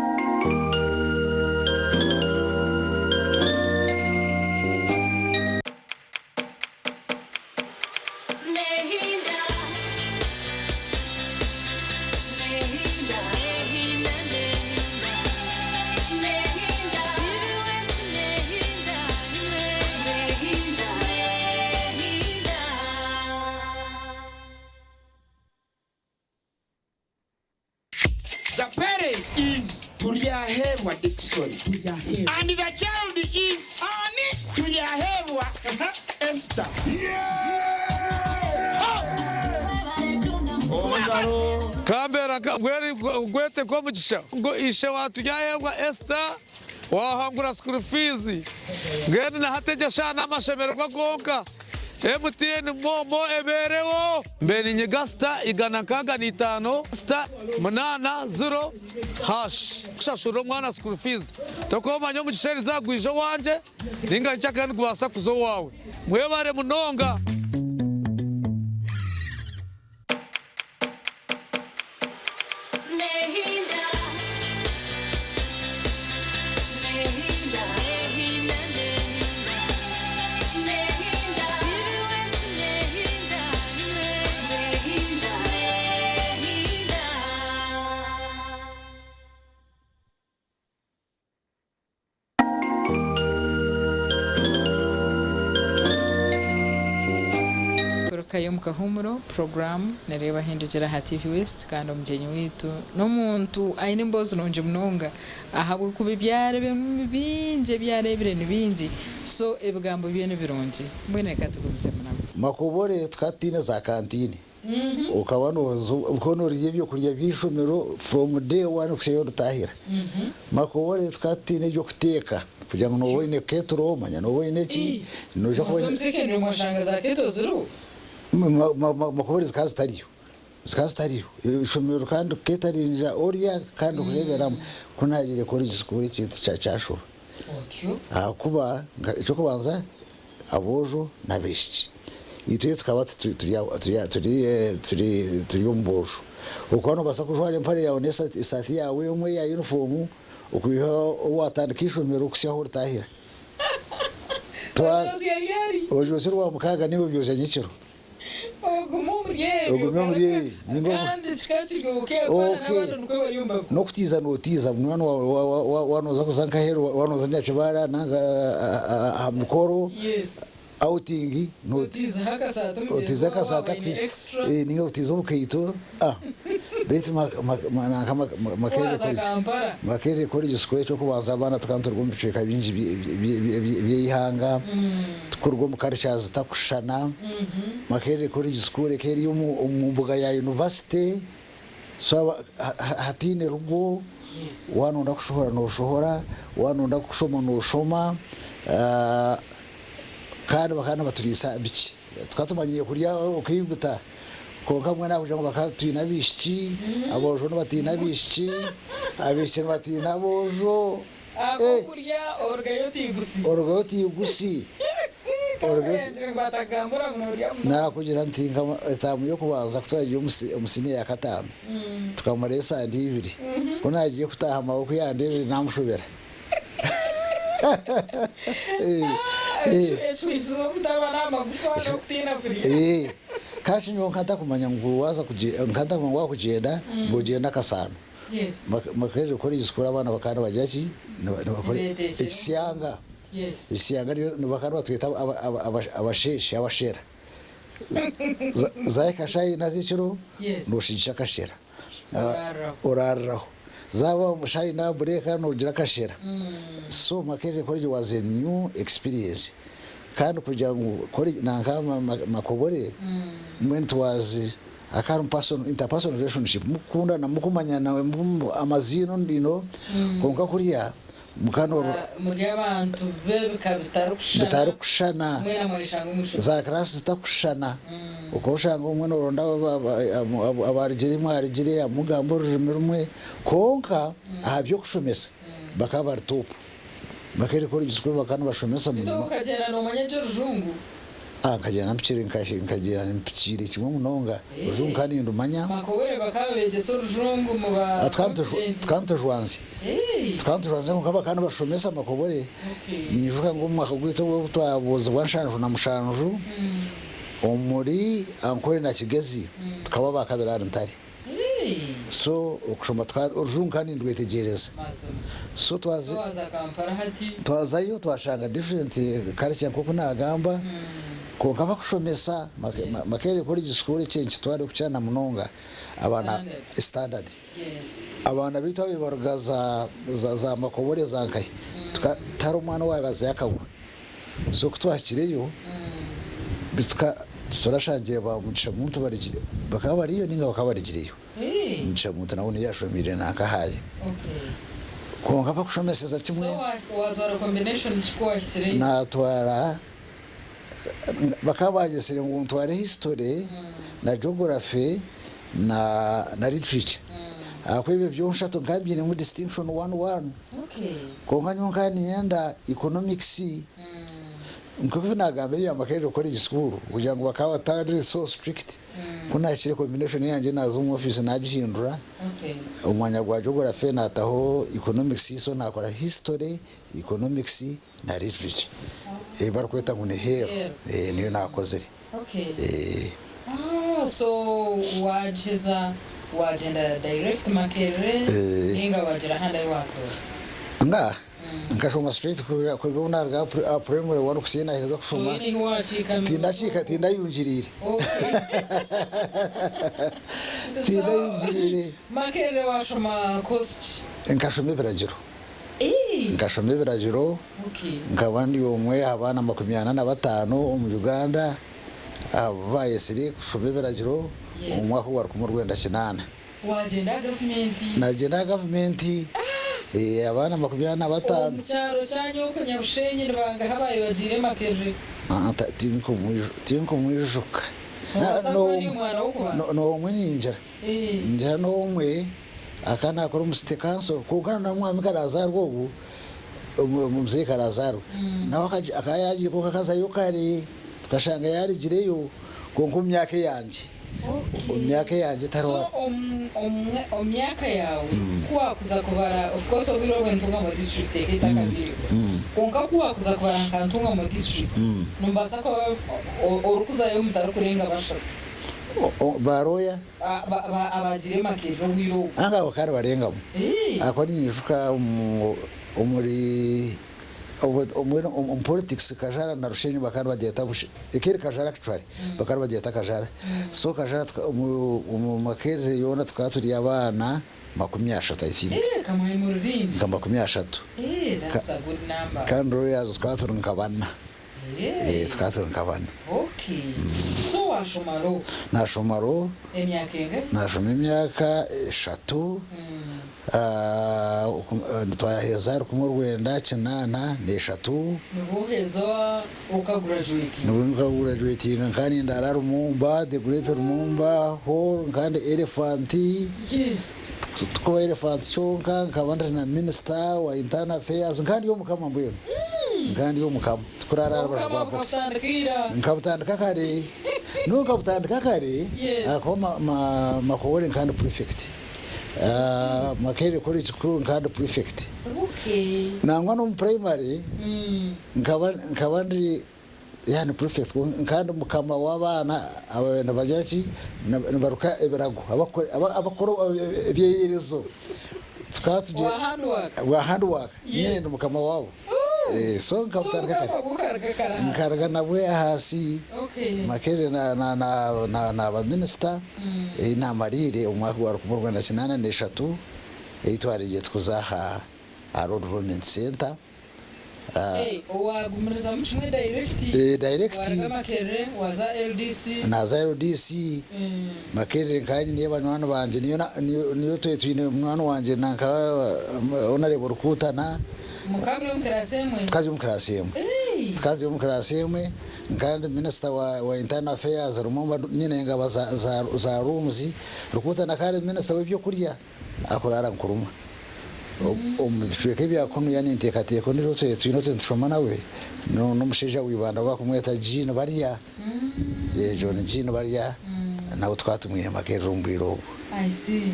The parent is Turyaheebwa Dickson and the child is ani Turyaheebwa Esther. Kambeera ngwete nk'omugisha ngu ishe wa Turyaheebwa Esther wahangura school fees mbwenu na hati egyo eshaaha n'amashemererwa gonka. MTN MoMo ebeereho. Mbe ninyiga sita 165 *80# kushashurira omwana school fees. Tokomanya omugisha eriza gwija owangye ninga nkyakare nigubaasa kuza owaawe. Mwebare munonga. Tugarukayo omu kahuumuro, puroguraamu Nereeba Hindukira aha TV West kandi omugyenyi waitu n'omuntu aine emboozi nungi munonga ahabw'okuba ebi areebiremu ni bingi, ebi areebire ni bingi so ebigambo bye ni birungi. Mbwenu reka tugumizemu nabo. Makobore tukaba tutaine za kantiini okaba noza okaba norya ebyokurya by'eishomero from day one kuhitsya ahu oritaahira. Makobore tukaba tutaine ebyokuteeka kugira ngu nooba oine kettle manya nooba oine ki noija kuba Omu oine. secondary mwashanga za kettle ziriho? Makobore zikaba zitariyo zikaba zitariyo eishomero kandi riketaringira orya kandi okureeberamu ku naagiire college school ekintu kyashuba Otyo. ahakuba eky'okubanza Aboojo n'abaishiki. Itwe tukaba turi omu boojo. Okaba noobaasa kujwara empare yaawe n'esaati yaawe emwe eya yunifoomu okwiha obu waatandika eishomero kuhitsya ahu oritaahira. Oryozya Orwamukaaga nainga oryozya nyekiro. Ogume omuri ebyo Ogume omuri ebyo. Ninga ogu- kandi kikaba kiri okay abaana Okay. n'abandi nikwo bari omu bakuru. N'okutiiza nootiiza munywani waawe wa- wa- wa- waanoza kuza nk'aheeru waanoza Nyakibara nanga aha mukoro Yes. outing no- Otiizeho akasaati mugyenzi otiize waawe akasaati waaba aine akutiize extra. eh, ninga otiize obukaito ah beitu ma- ma- ma- nanka ma- ma- Makerere Waaza College Kampala. Makerere College School eky'okubanza abaana tukaba nituruga omu bicweka bingi bye- bye- bye- bye- by'eihanga Tukuruga omu culture zitakushushana, Makerere College School ekaba eri omu mbuga ya university, so hataine rugo, waaba noyenda kushohora noshohora, waaba noyenda kushoma noshoma, kandi bakaba nibaturiisa bikye. Tukaba tumanyire kurya okaiguta, kwonka mbwenu ahabw'okugira ngu bakaba twine abaishiki, aboojo nibatiina abaishiki, abaishiki nibatiina aboojo. Akokurya orugayo otaigusi. Orugayo otaigusi. Naakugira nti nka etaamu y'okubanza ku twagiire omu siniya ya kataano tukamarayo esande ibiri, ku naagiire kutaaha maawe ku yandeebire naamushobera. Kasi nyowe nkaba ntakumanya ngu waaza nkaba ntakumanya ngu waakugyenda ngu ogyende akasaano. Yes. Makerere College School abaana bakaba nibagira ki? Nibakora Nibetekyera ekisyanga. Yes. Ekisyanga nibyo bakaba nibatweta abasheeshi, abashera. Zahika shaaha ina z'ekiro Yes. noshigisha akashera. Oraariraho. Oraariraho. Zaaba shaaha ina bureeka nogira akashera. So Makerere College was a new experience. Kandi kugira ngu nanka Makobore mbwenu it was Hakaba harimu personal, interpersonal relationship, mukukundana, mukumanyana, amaziina you know, kwonka kuriya mukaba no. Muri abantu b'ebika bitarikushushana. Bitarikushushana. Mwena mweshanga omu ishomero. Za class zitakushushana. Okaba oshanga omwe noronda abarugire imwe arugire, mugamba orurimi rumwe, kwonka aha by'okushomesa bakaba bari top. Makerere College School bakaba nibashomesa. Beitu okagyenda nomanya gye orujungu? Ah, nkagyenda mpikire nkagyenda mpikiire kimwe munonga orujungu nkaba nindumanya. Makowere bakaba begyesa orujungu muba Ah, confident? tukaba nitujwanzya. Tukaba nitujwanzya kwonka bakaba nibashomesa Makobore. Ninyijuka ngu omu mwaka gwaitu obu twabuuzibwa 77 omuri Ankole na Kigezi tukaba abaakabiri ahari Ntare. So okushoma orujungu nkaba nindwetegyereza. So twazayo twashanga different culture nk'oku nagamba kwonka bakushomesa Makerere College School ekyo nikitwara okukira na munonga abaana standard. Abaana baitu abu baruga za Makobore za nkahi tihariho omwana owabazayo akagwa. So ku twahikireyo turashangire ba Mugisha Muntu barigire bakaba bariyo ninga bakaba barigireyo. Mugisha Muntu nawe niyo yashomiire nanka haaye. Kwonka bakushomeseza kimwe. Natwara bakaba banyetsire ngu ntware history na geography na na literature. Ahakuba ebyo byonshatu nkaba mbyinemu distinction one one. Kwonka nyowe nkaba niinyenda economics. Nk'oku naagamba ebya Makerere College School kugira ngu bakaba batari so strict, ku naahikire combination yangye naaza omu ofiisi naagihindura, omu mwanya gwa geography naataho economics so naakora history, economics na literature ei barikweta ngu ni HEL, niyo naakozire. Ah, so waagiheza waagyenda direct Makerere Eh. ninga waagira ahandi ahi waatoora? Ngaaha. Nkashoma straight kuruga obu naruga aha primary one kuhitsya ei naaherize kushoma, Toine ahu waakiikamire tindakiika okwo. tindayungiriire. Okay. So, Tindayungiriire. Makerere waashoma course ki? Nkashoma ebiragiro. Eeh. Nkashoma ebiragiro, Okay. nkaba ndi omwe aha baana 45 omu Uganda abu baayetsire kushoma ebiragiro omu mwaka ogwa 1980. Wagyenda aha gavumenti? Nagyenda aha gavumenti, abaana 45. Omu kyaro kyanyu okwo Nyabushenyi nibangahi abaabaire bagiire Makerere? Tinkumwijuka. Noobaasa kuba ori omwana w'okubanza? N'omwe ningira. Ningira n'omwe akaba naakora omu city council kwonka na mwami Karazaarwe ogu, omuzeeyi Karazaarwe, nawe akaba yaagiire kwonka akazayo kare tukashanga yaarugireyo kwonka omu myaka eyangye. Omu myaka eyangye So tariho. omu myaka yaawe ku waakuza kubara, of course obwire obwo Ntungamo district ekaba etakabairego, kwonka ku waakuza kubara nka Ntungamo district, nobaasa kuba orikuzayo mutarikurenga bashatu. Ba lawyer? Abaagiire Makerere obwire obwo. Anga bakaba nibarengamu. Ahakuba ninyijuka omuri Omu politics Kajara na Rushenyi bakaba nibagyeta eka eri Kajara actually bakaba nibagyeta Kajara so Kajara omu Makerere yoona tukaba turi abaana 30 I think nka 30 kandi lawyers tukaba turi nka bana tukaba turi nka bana. Nashoma law nashoma emyaka eshatu. Twaheza ahari 1983. Nibwo oheza okagurajuwetinga? Nibwo nkagurajuwetinga nkaba nindaara Lumumba, the great Lumumba hall nkaba ndi elephant. Yes. Tikuba elephant kyonka nkaba ndi na minister wa internal affairs nkaba ndi omukama mbwenu. Nkaba ndi omukama tikurara aha rubaju Obukama rwa box. bukakutandika ira. Nkabutandika kare, no nkabutandika kare Yes. ahakuba Makoboore nkaba ndi prefect. Makerere College Kikuru nkaba ndi prefect. Nangwa n'omu primary nkaba nkaba ndi yani prefect kwonka nkaba ndi mukama w'abaana ababaire nibagira ki nibaruka ebirago abakukora ebyeyerezo. Tukaba tugira Wa handwork. Wa handwork. Nyine Yes. ndi mukama waabo. So So nkabutandika kare. obukama bukaruga kare ahansi. Nkaruga nabwe ahansi. Okay. Makerere na na na na naaba minisita ei naamariire omu mwaka gwa 1983 ei twariire tukuza aha aha Road Development Centre. Eh, owaagumirizamu kimwe direct? Eh, direct. Waaruga Makerere waaza LDC? Naaza LDC, Makerere nkaba nyineyo banywani bangye niyo na niyo niyo twaba twine munywani wangye nanka Honourable Rukutana. Mukaba muri omu kiraasi emwe? Tukaza omu kiraasi emwe. Hey! Tukaza omu kiraasi emwe kandi minisita wa, wa internal affairs Lumumba nyine engaba za, za, za rooms Rukutana akaba ari minisita w'ebyokurya akuraara Nkuruma. Omu bicweka ebya kunuya ninteekateeka ondiijo ou twine twine ou nitushoma nawe n'omushaija wa Ibanda ou barikumweta Jean Barya. John Jean Barya nawe tukaba tumwine Makerere omu bwire obwo. I see.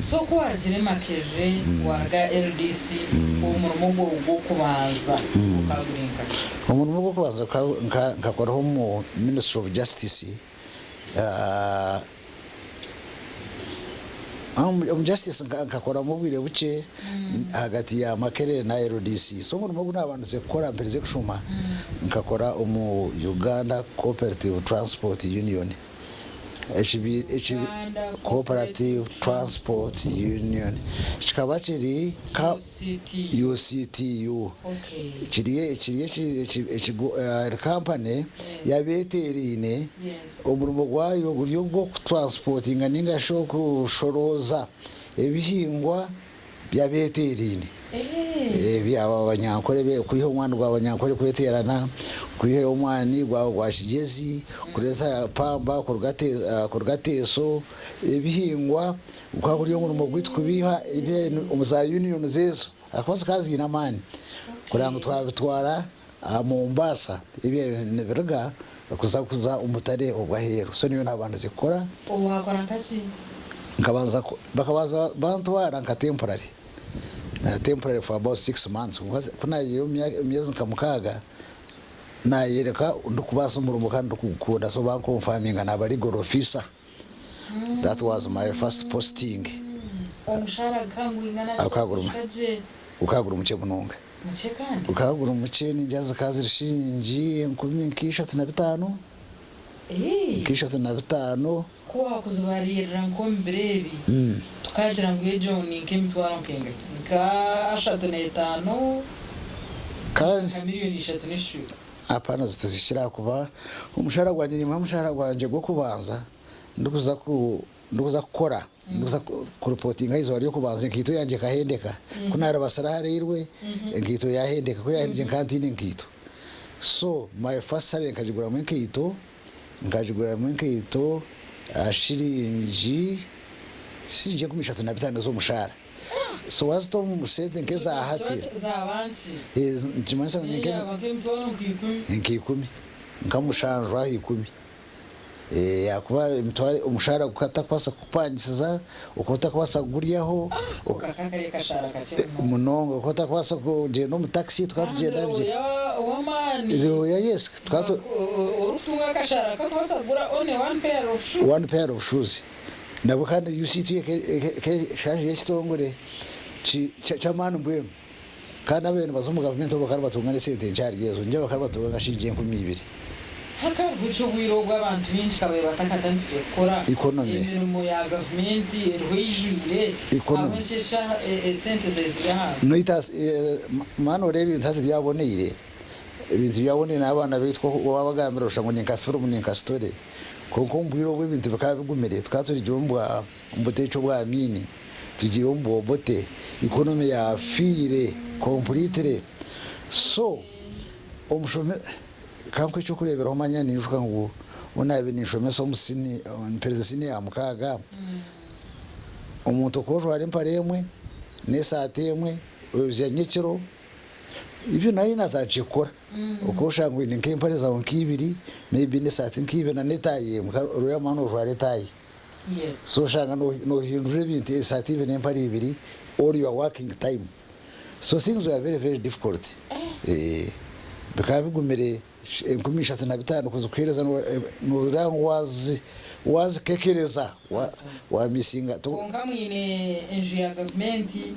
So ku warugire Makerere waruga LDC omurimo gwawe gw'okubanza gukaba guri nkahi? Omurimo gw'okubanza nkakoraho omu Ministry of Justice. Omu Justice nkakoramu obwire bukye ahagati ya Makerere na LDC. So omurimo ogu naabandize kukora mperize kushoma nkakora omu Uganda Cooperative Transport Union. Uganda Cooperative Transport Union kikaba kiri UCTU. UCTU kiri kiri kampani yabetereine omurimo gwayo guri ogw'okutransportinga ninga shi okushorooza ebihingwa by'abeeteeraine ebyaba Abanyankore kwiha omwani gwa Banyankore kweteerana, kwiha omwani gwa gwa Kigyezi, kureeta pamba kuruga kuruga Teso, ebihingwa gukaba guri omurimo gwaitu kubiiha omu za unions ezo ahakuba zikaba ziine amaani kureba ngu twabitwara aha Mombasa ebyabaire nibiruga kuza kuza omu butare obw'aheeru so niyo naabandize kukora. Waakora nka ki? Nkabanza bakabanza bantwara nka temporary, temporary for about 6 months kwonka ku naagiire omu myezi nka mukaaga naayoreka ndikubaasa omurimo kandi ndikugukunda so bankonfaminga naaba legal officer. That was my first posting. Omushaara gukaba nigwingana ki Gukaba okuhika gye? gukaba guri mukye munonga. Mukye kandi? Gukaba guri mukye ningira zikaba ziri shiringi enkumi nk'ishatu na bitaano, nk'ishatu na bitaano. Ku waakuzibariirira nk'omu biro ebi, tukaagira ngu egyo ni nk'emitwaro nk'engahi? Nka ashatu n'etaano, nka miriyoni ishatu n'ekicweka. Apana tizikira ahakuba omushahara gwangye niimuha omushahara gwangye gw'okubanza ndikuza ku ndikuza kukora ndikuza kuripotinga aha izooba ry'okubanza enkaito yangye ekahendeka ku naaribasire aha railway enkaito yaahendeka ku yaahendekire nkaba ntaine nkaito so my first salary nkagiguramu enkaito nkagiguramu enkaito aha shiringi shiringi 35 z'omushahara so waazita omu sente nk'eza hati nikimanyisa ngu ni nka ikumi nka mushanju aha ikumi. Ahakuba emitwaro omushahara gukaba gutakubaasa kukupangisiza, okaba otakubaasa kuguryaho munonga, okaba otakubaasa kugyenda omu takisi tukaba tugyenda aha bigyere. Oya yes tukaba one pair of shoes nabwo kandi UCT ekaba eri ekitongore ky'amaani mbwenu kandi ababaire nibaza omu gavumenti bo bakaba nibatunga n'esente nkye ahari ezo, ningira bakaba nibatunga nka shiringi 2000. Hakariho ki obwire obu abantu baingi kabaire batakatandikire kukora Economy. emirimo ya gavumenti eriho eijwire Economy. ahabw'enki eshaaha esente zaire ziri ahansi? Noita maana oreeba ebintu hati byaboneire, ebintu byaboneire n'abaana baitu ku wabagambira oshusha ngu ni nka firimu ni nka story kwonka omu bwire obu ebintu bikaba bigumire tukaba turigire omu bwa omu buteeka obwa Amiini tugiire omu bwa Obote economy yafiire completely so omushome Ka nkuhe eky'okureeberaho manya niijuka ngu obu naabaire ninshomesa omu sini mpereza siniya ya mukaaga, omuntu okuba ojwara empare emwe n'esaati emwe oyozya nyekiro, ebyo naanye naatandikire kukora. Okuba oshanga oine nk'empare zaawe nk'ibiri maybe n'esaati nk'ibiri na n'etaayi emwe kandi oreba manya noojwara etaayi. So oshanga noohindura ebintu esaati ibiri n'empare ibiri all your working time. So things were very very difficult bikaba bigumire 35,000 kuzikuhereza noreeba ngu wazikekereza wamisinga. Kwonka mwine enju ya gavumenti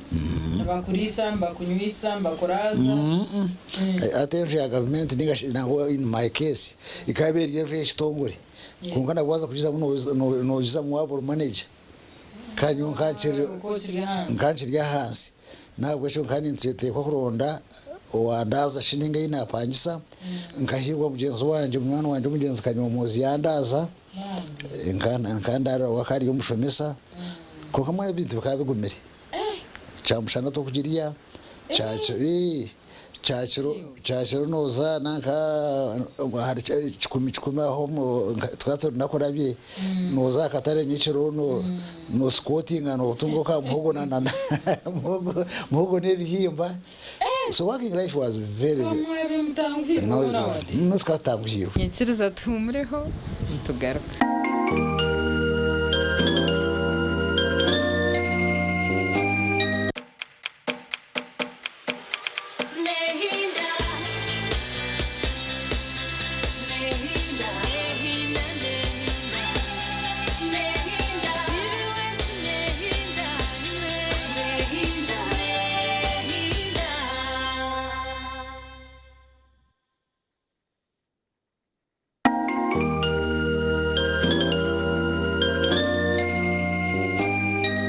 nibakuriisa, nibakunywisa, nibakuraaza. Hati enju ya gavumenti ninga shi nangwa in my case ekaba eri enju y'ekitongore kwonka nabwo waaza kugizamu nogizamu waaba ori manager. Kandi nyowe nkaba nkiri ahansi, n'ahabw'ekyo nkaba ninteekwa kuronda owandaaza shi nainga ei naapangisa. Nkahiirwa mugyenzi wangye, munywani wangye omugyenzi Kanyomoozi yandaaza, nkaba ndaarira we akaba ari omushomesa. Kwonka mbwenu ebintu bikaba bigumire. Kyamushana tokugirya, kyakiro kyakiro nooza nanka ahari kikumi kikumi aho tukaba turi Nakulabye nooza aha katare nyekiro noosikotinga nootunga ka muhogo na muhogo n'ebihimba so working life was very no tukaba tutanguhiirwe. Nyikiriza tuhumureho nitugaruka.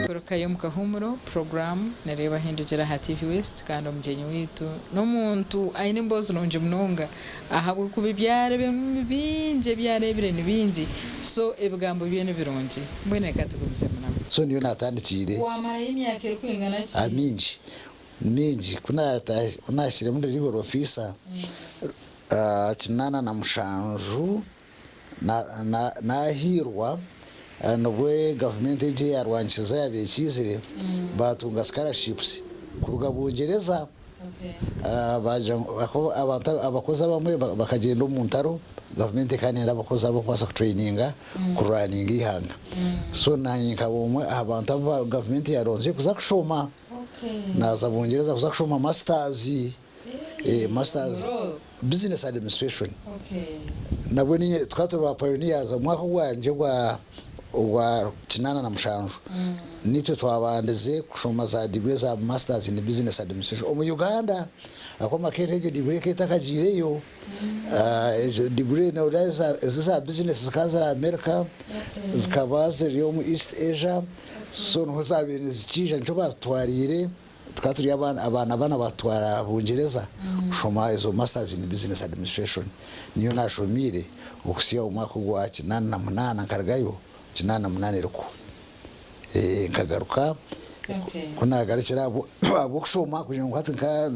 Tugarukayo omu kahuumuro puroguraamu nereeba hindukira aha TV West kandi omugyenyi waitu n'omuntu aine emboozi nungi munonga ahabw'okuba ebi areebire ni bingi ebi areebire ni bingi so ebigambo bye ni birungi mbwenu reka tugumizemu nabwo. So niyo naatandikiire. Waamarayo emyaka erikwingana ki? Mingi, mingi. Ku naahikiremu ndi legal officer, 87 naahiirwa nibwo gavumenti egi eyaarwanisize yaabaire ekiizire, baatunga scholarships kuruga Bungyereza. Baagira ngu abantu abakozi abamwe bakagyenda omu ntaro, gavumenti ekaba neeyenda abakozi abarikubaasa kutureyininga kurwaninga eihanga. So naanye nkaba omwe aha bantu abu gavumenti yaaronzire kuza kushoma. Naaza Bungyereza kuza kushoma masters. Masters business administration. Nabwo niinye tukaba turi ba pioneers omwaka ogwangye gwa. ogwa 87 nitwe twabandize kushoma za degree za Masters in Business Administration omu Uganda ahakuba Makerere egyo degree ekaba etakagiireyo. Ezo degree ezi eza business zikaba ziri America, zikaba ziri omu East Asia, so niho zabaire nizikiija nikyo batutwariire. Tukaba turi abaana bana batutwara Bungyereza kushoma ezo Masters in Business Administration. Niyo nashomiire okuhitsya omu mwaka ogwa 88 nkarugayo 88 erikuhwa. Nkagaruka ku nagarukire ahabw'okushoma kugira ngu hati nka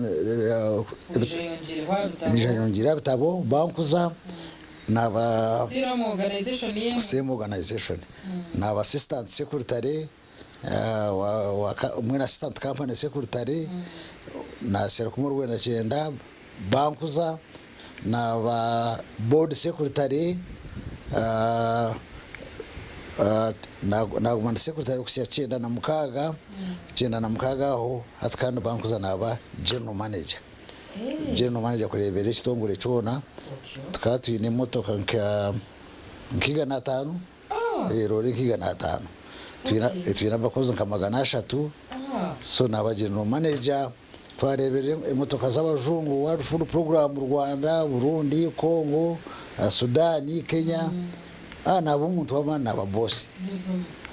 nyija nyongyere aha bitabo bankuza naba same organization naba assistant secretary. Mbwenu assistant company secretary nasya rukumi rwenda kyenda bankuza naba board secretary naguma ndi secretary kuhisya 96, 96 aho hati kandi bankuza naba general manager, general manager kureberera ekitongore kyona. Tukaba twine emotoka nka 500. Eroore nka 500. Twine abakozi nka 300. So naba general manager twareeberera emotoka z'abajungu World Food Program Rwanda, Burundi, Congo, Sudan, Kenya. Naba omuntu w'amaani naba boss.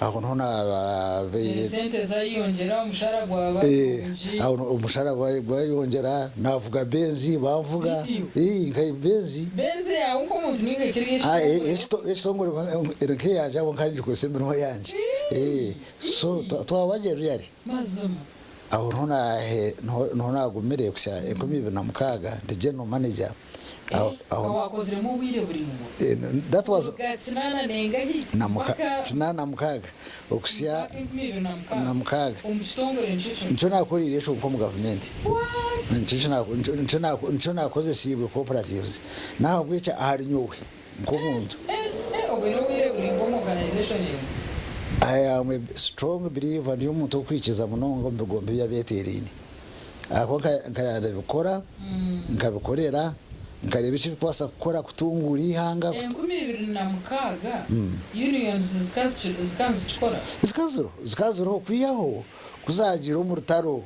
Aho niho nabaire. Esente zayeyongyera omushara gwaba murungi. Aho omushara gwayeyongyera navuga Benz banvuga. Nka Benz. Benz yawe nk'omuntu ninga ekiri ey'ekitongore? Ey'ekitongore eri nk'eyangye ahabw'okuba nkaba ningikozesa emirimo yangye. So twaba gye really. Mazima. Aho niho nagumire kuhitsya 2006 ndi general manager. Wakoziremu obwire buraingwa. Kuruga kinaana nengahi mpaka. 86 okuhitsya. 2006. Omu kitongore nikyo kimwe. Nikyo nakoreire ekyo nka omu gavumenti. Nikyo nakozesiibwe cooperatives. Nahabwekyo ahari nyowe nk'omuntu. Obwire obwire buraingwa omu organisation emwe. I am a strong believer ndi omuntu orikwikiriza munonga omu bigombe by'abeteeraine. Ahakuba nkabikora, nkabikorera, nkareeba eki birikubaasa kukora kutunguura eihanga. 2006 unions zikaba nizikikora? Zikaba ziriho, zikaba ziriho kwihaho ku zaagiire omu rutaro.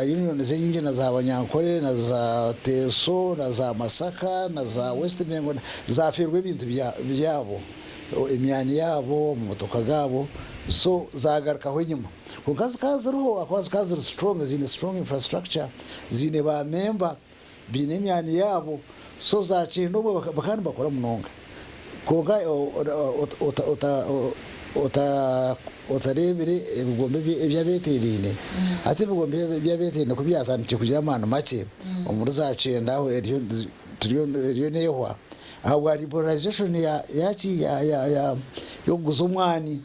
Unions enyingi na za Banyankore na za Teso na za Masaka na za West Mengo zaafeerwa ebintu byabo, emyanya yaabo, amamotoka gaabo so zaagarukaho enyima. Kwonka zikaba ziriho ahakuba zikaba ziri strong, ziine strong infrastructure, ziine ba member, baine emyanya yaabo, so zakyenda obwo bakaba nibakora munonga. Kwonka otareebire ebigombe eby'abeeteeraine, hati ebigombe eby'abeeteeraine ku byatandikire kugira amaani makye omuri za kyenda aho eriyo neehwa ahabwa liberalization yaki y'okuguza omwani.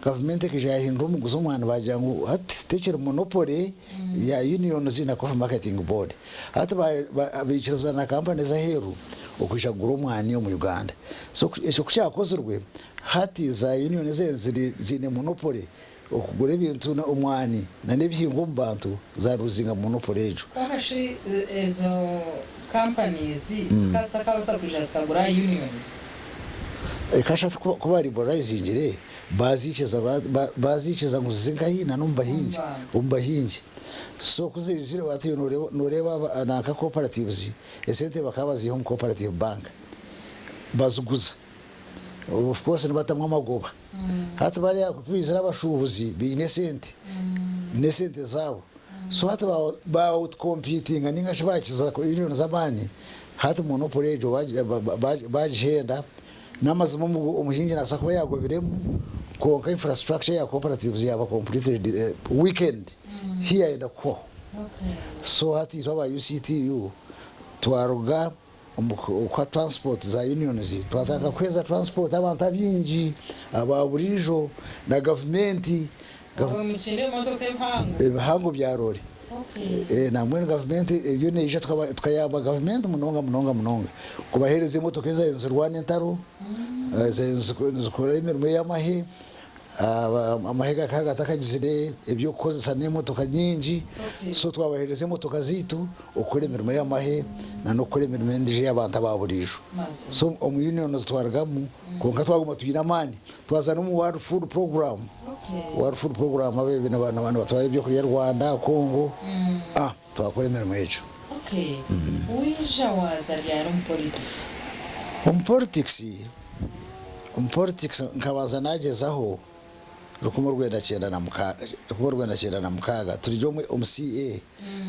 Gavumenti ekaija yahindura omuguzi omwani bagira ngu hati tekiri monopoly ya unions na Coffee Marketing Board. Hati baikiriza na kampani ez'aheeru okwija kugura omwani omu Uganda. So ekyo kukyakozirwe hati za union ezo ziine monopoly okugura ebintu omwani na n'ebihingwa omu bantu za luzinga monopoly egyo. Kwonka shi ezo companies zikaba zitakabaasa kwija zikagura aha unions? Kashatu ku ba liberalizingire baziikiza ngu zize nkahi na n'omu bahingi omu bahingi so ku zaizire hati noreeba nanka cooperatives esente bakaba baziiha omu cooperative bank baziguza of course nibatamu amagoba hati bariya ku baizire abashuubuzi baine esente n'esente zaabo so hati ba out competinga ninga shi bakiza union z'amaani Hati monopoly egyo bagihenda, n'amazima omuhingi nabaasa kuba yagobiremu kwonka infrastructure ya cooperatives yaba completely weakened hiyayenda kuhwaho. So hati itwe aba UCTU twaruga omu kuha transport za unions twatandika kuheereza transport abantu abaingi aba buriijo na gavumenti. Ebihango bya rore. Nambwenu gavumenti eriyo neija tukayamba gavumenti munonga munonga munonga kubahereza emotoka ezabaire nizirwana entaro, ezabaire nizikora emirimo ey'amahe. Amahe gakaba gatakagizire eby'okukozesa n'emotoka nyingi, so twabaheereza emotoka zaitu okukora emirimo y'amahe na n'okukora emirimo endiijo ey'abantu aba buriijo. So omu unions twarugamu kwonka twaguma twine amaani. Twaza n'omu World Food Program, World Food Program abo nibatwara ebyokurya Rwanda, Congo, twakora emirimo egyo. Okay. Waija waaza ryari omu politics? Omu politics, omu politics nkabanza nagyezaho 1996 turi omwe omu CA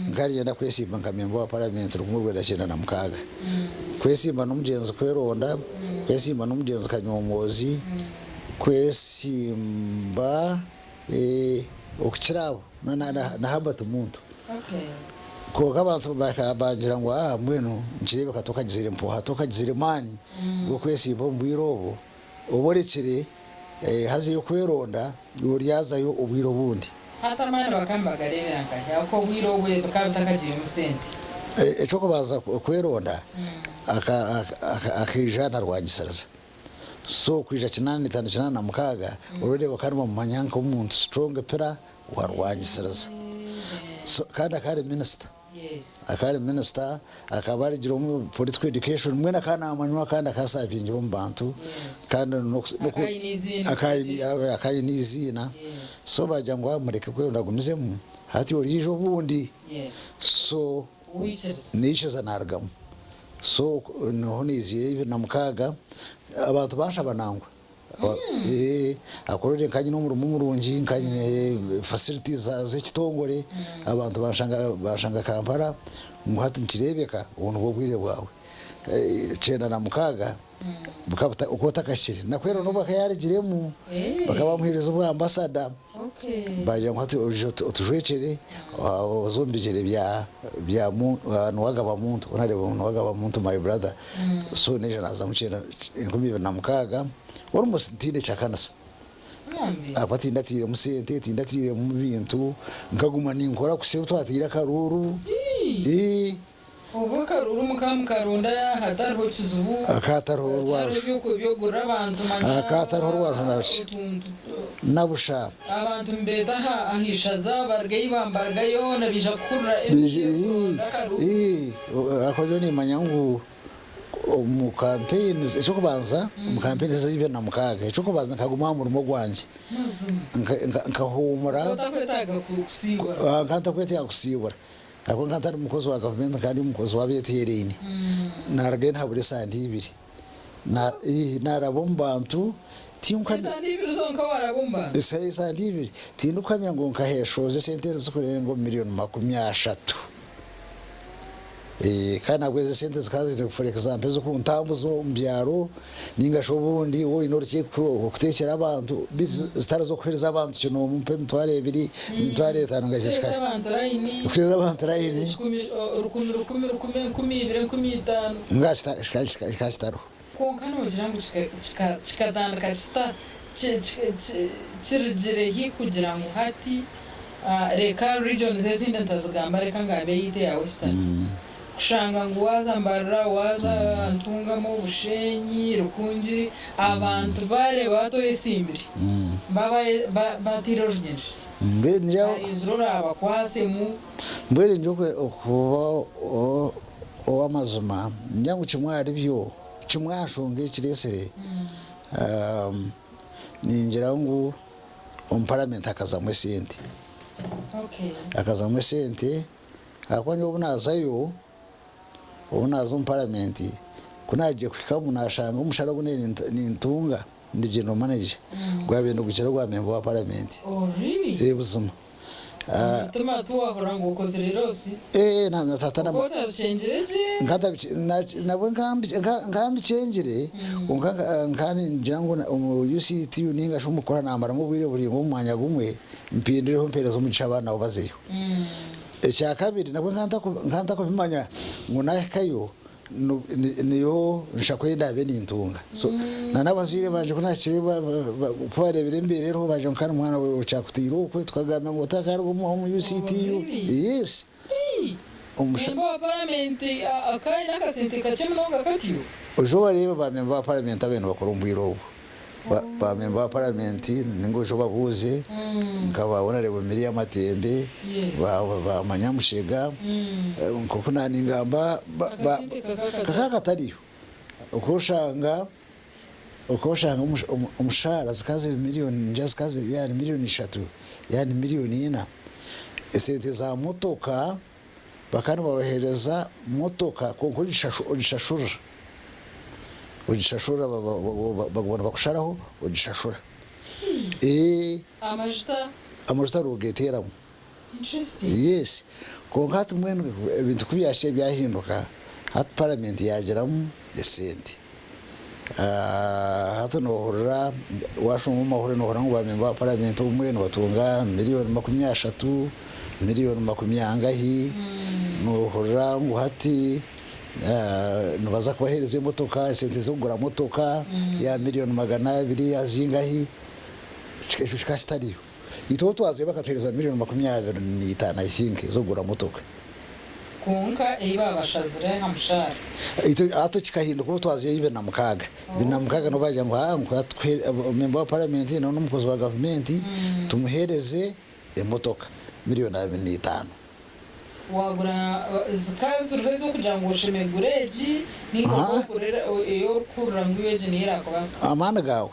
nkaba niinyenda kwesimba nka memba wa paramenti 1996 kwesimba n'omugyenzi Kweronda, kwesimba n'omugyenzi Kanyomoozi, kwesimba okukira abo na Herbert Muntu. Kwonka abantu bangira ngu aa mbwenu nikireebeka tokagizire mpuuha, tokagizire maani g'okwesimba omu bwire obu, oba orekire haza ey'okweronda iwe oryazayo obwire obundi. Hati amaani bakaba nibagareebera nkahi ahabw'okuba obwire obwo bikaba bitakagiiremu sente? Eky'okubanza kweronda akaija narwangisiriza. So kwija kinaana n'etaano kinaana na mukaaga already bakaba nibamumanya nk'omuntu strong pillar warwangisiriza. So kandi akaba ari minister. Akaba ari minister, akaba arugire omu political education mbwenu akaba namanywa kandi akaba asavingira omu bantu kandi akaba aine eiziina. So bagira ngu mureke kweronda agumizemu hati oriija obundi. So naikiriza narugamu. So niho naiziire 2006 abantu banshaba nangwa ahakuba nkaba nyine omurimo murungi, nkaba nyine facilities z'ekitongore, abantu banshanga Kampala ngu hati nikireebeka obu nibwo bwire bwawe. 96 bukaba okuba otakahikire. Nakwera n'obu akaba yaarugiremu bakaba bamuheereza obwa ambasada. Baagira ngu hati oije otujwekyere oze omu bigyere bya Nuwagaba Muntu. Ku naareeba Nuwagaba Muntu my brother, so naija naazamu 2006 almost ntaine kyakanisa. Ahakuba tindatairemu sente, tindatairemu bintu, nkaguma ninkora kuhitsya obu twataire akaruuru. Obwo akaruru mukaba mukarunda hatariho kizibu, Hakaba hatariho hatariho orwajo. eby'okugurira abantu manya Hakaba hatariho orwajo na rukye. otuntu. Na busha. Abantu nibeeta aha ishaza baruga ei bambaruga yoona baija kuhurira Baija eby'okuronda akaruru. Ii, ahakuba nyowe nimanya ngu omu campaigns, eky'okubanza omu campaigns eza 2006, eky'okubanza nkaguma aha murimo gwangye. Mazima. Nkahuumura. Okaba otakwetaaga kusiibura. Nkaba ntakwetaaga kusiibura. Ahabw'okuba nkaba ntari mukozi wa gavumenti nkaba ndi omukozi w'abeeteeraine. Naarugayo naahabura esande ibiri. Naaraba omu bantu tinkuhamya. Esande ibiri zonka waaraba omu bantu? Esande ibiri. Tindikuhamya ngu nkaheshoza esente ezirikurenga omu miriyoni 30. Kandi nabwo ezo esente zikaba ziri for example ez'okuntambuza omu byaro ninga shi obundi waaba oine orukiiko okuteekyera abantu beitu zitari ez'okuheereza abantu kinoomu mpa 2000, 5000 ngu Kuteeza abantu layini. Kuteeza abantu layini. Ekikumi, rukumi, rukumi, rukumi, 2000, 5000. Mbwenu kikaba kitariho. Kwonka noogira ngu kikatandika kita, kirugire hi kugira ngu hati reka regions ezindi ntazigamba reka ngambe eyaitu eya Western kushanga ngu waaza Mbarara, waaza Ntungamo, Bushenyi, Rukungiri abantu baareeba bati oyesimbire baba bateire orunyiriri barinzire oraabakwasemu. Mbwenu nyowe okuba ow'amazima ningira ngu kimwe ahari byo, kimwe aha nshonga ekireetsire, ningira ngu omu paramenti hakazamu esente. Hakazamu esente ahakuba nyowe obu naazayo, obu naaza omu paramenti, ku naagiire kuhikamu naashanga omushara ogu naabaire nintunga ndi general manager gwabaire nigukira ogwa memba wa paramenti. Oh really? Ee buzima. Omutima tiwahurira ngu okozire loss? Ee na tata Okaba otabikyengire gye? Nabwe nkaba mbikyengire kwonka nkaba ningira ngu omu UCTU ninga shi omu kukora namaramu obwire buraingwa omu mwanya gumwe mpindureho mpereze omugisha abaana nabo bazeyo. Ekyakabiri nabwe nkaba ntakubimanya ngu nahikayo niyo nshako ei ndaabe nintunga. So na n'abazaire bangye ku naahikire ku baareebire embeera eriho baagira ngu kandi mwana we okyakutaire okwe tukagamba ngu otakaruga omu UCTU. Yes. Memba wa paramenti akaba aine akasente kakye munonga katyo? Oije obareebe ba memba ba paramenti ababaire nibakora omu bwire obwo. Ba memba ba paramenti ninga oije obabuuze nka ba Honourable Miria Matembe, ba Manyamushega, nk'oku naaningamba kakaba katariyo. Okooshanga okooshanga omushaara zikaba ziri miriyoni ningira zikaba ziri yaaba ni miriyoni ishatu yaaba ni miriyoni ina, esente za motoka bakaba nibabaheereza motoka kwonka ogishashurira. Ogishashura baguma nibakusharaho ogishashura. Amajuta? Amajuta nogeteeramu. Interesting. Yes. Kwonka hati mbwenu ebintu ku byahikire byahinduka, hati paramenti yaagiramu esente. Hati noohurira waashoma omu mahurire noohurira ngu baamemba ba paramenti obumwe nibatunga miriyoni 30, miriyoni makumi angahi, noohurira ngu hati Nibaza kubaheereza emotoka, esente z'okugura motoka ya miriyoni 200 ya zingahi, ekyo kikaba kitariyo. Itwe obu twazayo bakatuheereza miriyoni 25 I think ez'okugura motoka. Kwonka ei baabashazire aha mushaara. Itwe hati kikahinduka obu twazayo 2006. 2006 nibo baagira ngu haa memba wa paramenti nawe n'omukozi wa gavumenti tumuheereze emotoka miriyoni 25. Wagura zikaba ziriho ez'okugira ngu oshemereire kugura egi ninga obu orikuhurira ei orikuhurira ngu iwe egi niyo erakubaasisa. Amaani gaawe.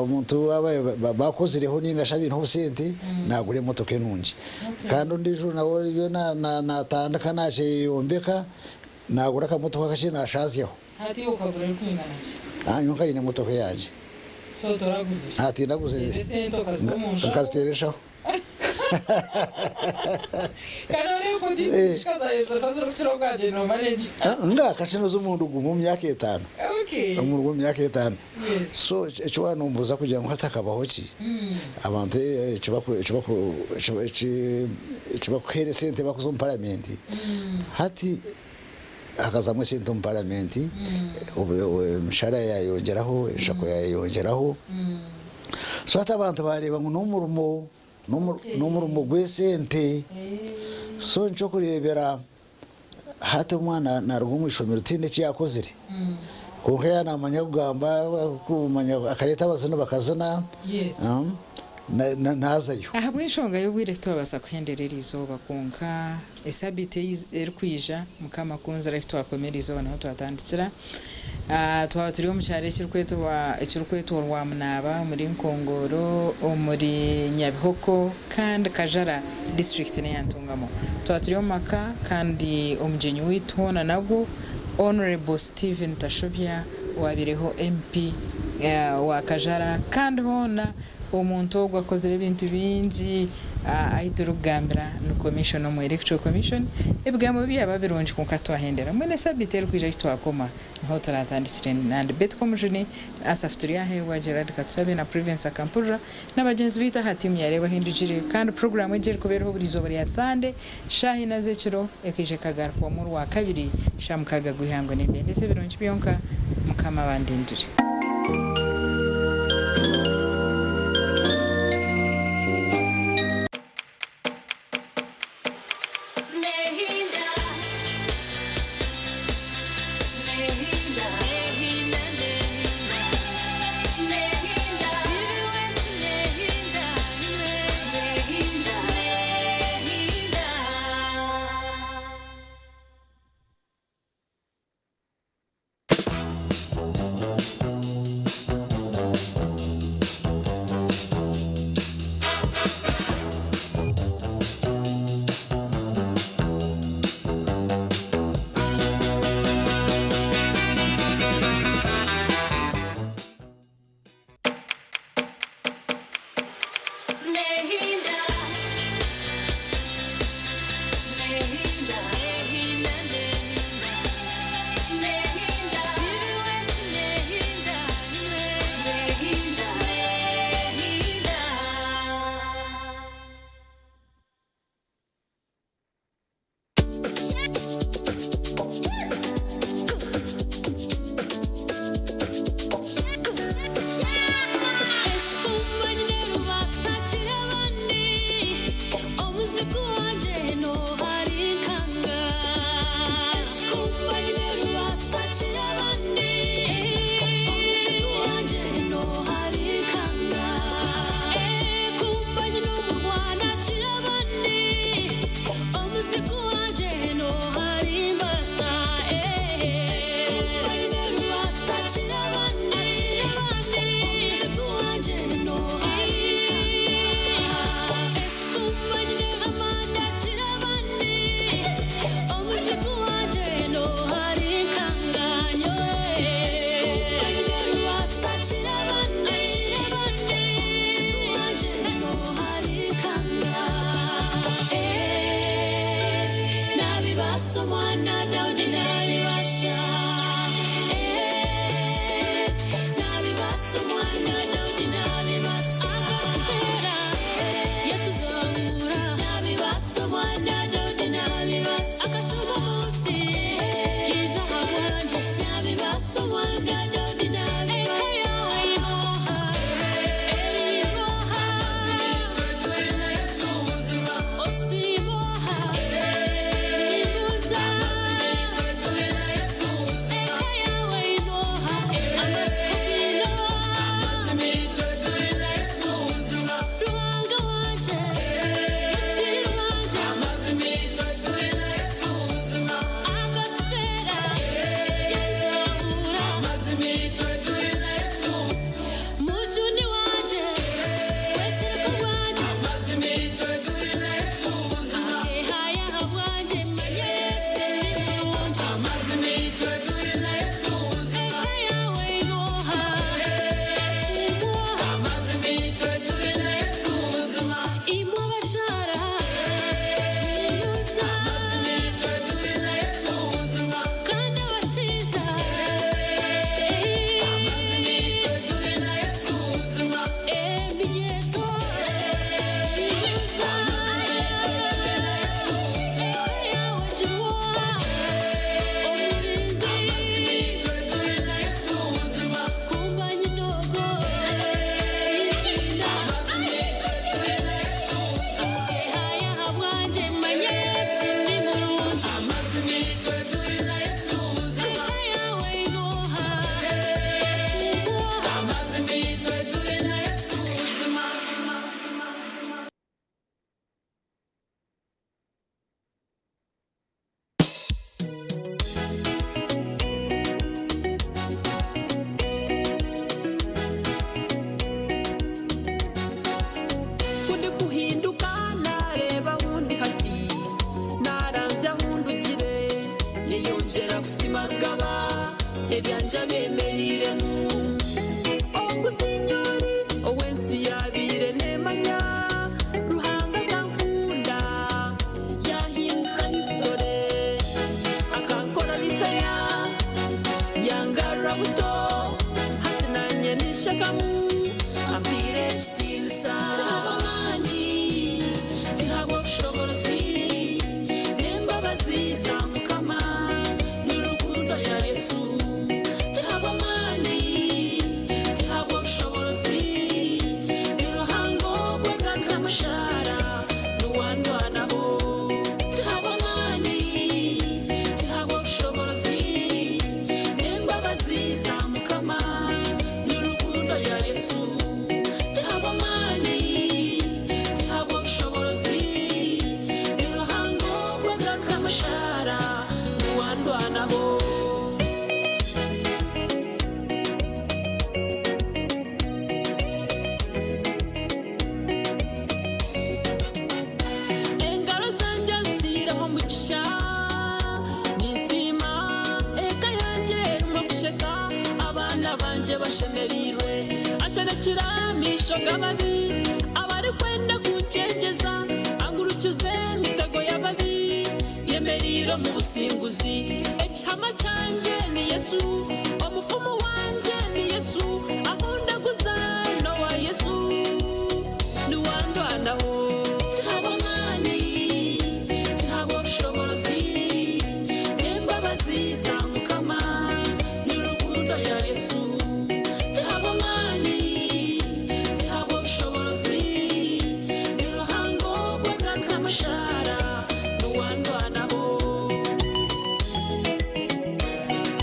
Omuntu yaaba akozireho ninga shi abiineho obusente naagura emotoka enungi. Kandi ondiijo nawe oriyo naatandika naakyeyombeka naagura akamotoka kakye naashaazyaho. Hati iwe okagura erikwingana ki? Nyowe nka nyine emotoka eyangye. So toraguzire? Tindaguzire. Ezi esente okazita omu nshaho? Nkaziteera enshaho. Kandi oreeba oti kikazaheza zirikukira obwagye noomara egi. Nga kashinoza omundu gumwe omu myaka etaano. Okay. Omundu gumwe omu myaka etaano. Yes. So eki wanombuuza kugira ngu hati hakabaho ki, abantu ekibakuheera esente bakuza omu paramenti, hati hakazamu esente omu paramenti, emishahara yayeyongyeraho, enshako yayeyongyeraho. So hati abantu bareeba ngu n'omurimo n'omurimo gw'esente. So nikyo kureebera hati omwana naruga omu ishomero tihaine eki yakozire kwonka yaaba namanya kugamba kumanya akareeta abazini bakazina nazayo. Ahabw'enshonga y'obwire titwabaasa kuhendera eri izooba kwonka esabiiti erikwija Mukama akunzire ahu twakoma eri izooba niho twatandikira. Twaba turi omu kyaro ekirikwetwa Orwamunaaba omuri Nkongoro omuri Nyabihoko kandi Kajara disiturikiti n'eya Ntungamo. Twaba turi omu maka kandi omugyenyi waitu hoona nabwo Honourable Stephen Tashobya owabaireho MP wa Kajara kandi hoona Omuntu ogwo akozire ebintu bingi ahu turikugambira ni commission omu electoral commission ebigambo bye byaba birungi kwonka twahendera mbwenu esabiiti erikwija ahu twakoma niho turatandikire nandi Betty Komujuni, Asaph Turyaheebwa, Gerard Katusabe na Privence Akampurira na bagyenzi baitu aha tiimu ya Reeba Ahindugire kandi puroguraamu egi erikuba eriho buri izooba rya Sande shaaha ina z'ekiro ekaija ekagarukwamu orwakabiri shaaha 6 gw'eihangwe Nimbendeza ebirungi byonka Mukama abandindire. Ninkusima Rugaba ebyangye abyemereiremu. Ogu tiinye ori ow'ensi yaabaire neemanya. Ruhanga akankunda yaahindura history. Akankora repair yangarura buto. Hati naanye ninshekamu ampaire ekitiinisa. Tihabwa amaani, tihabwa obushoboorozi, n'embabazi za Mukama n'orukundo ya Yesu. Tihabwa amaani, tihabwa obushoboorozi, ni Ruhanga ogwo agaruka mushaara, niwe andwanaho. Tihabwa amaani, tihabwa obushoboorozi, n'embabazi za Mukama n'orukundo ya Yesu. Tihabwa amaani, tihabwa obushoboorozi, ni Ruhanga ogwo agaruka mushaara, niwe andwanaho. Engaro zangye zitiireho omugisha, ninsiima eka yangye erimu okusheka, abaana bangye bashemereirwe. Asherekire amaisho g'ababi abarikwenda kunkyengyeza, angurukize emitego y'ababi, yemereire omu businguzi. Ekihama kyangye ni Yesu, omufumu wangye ni Yesu.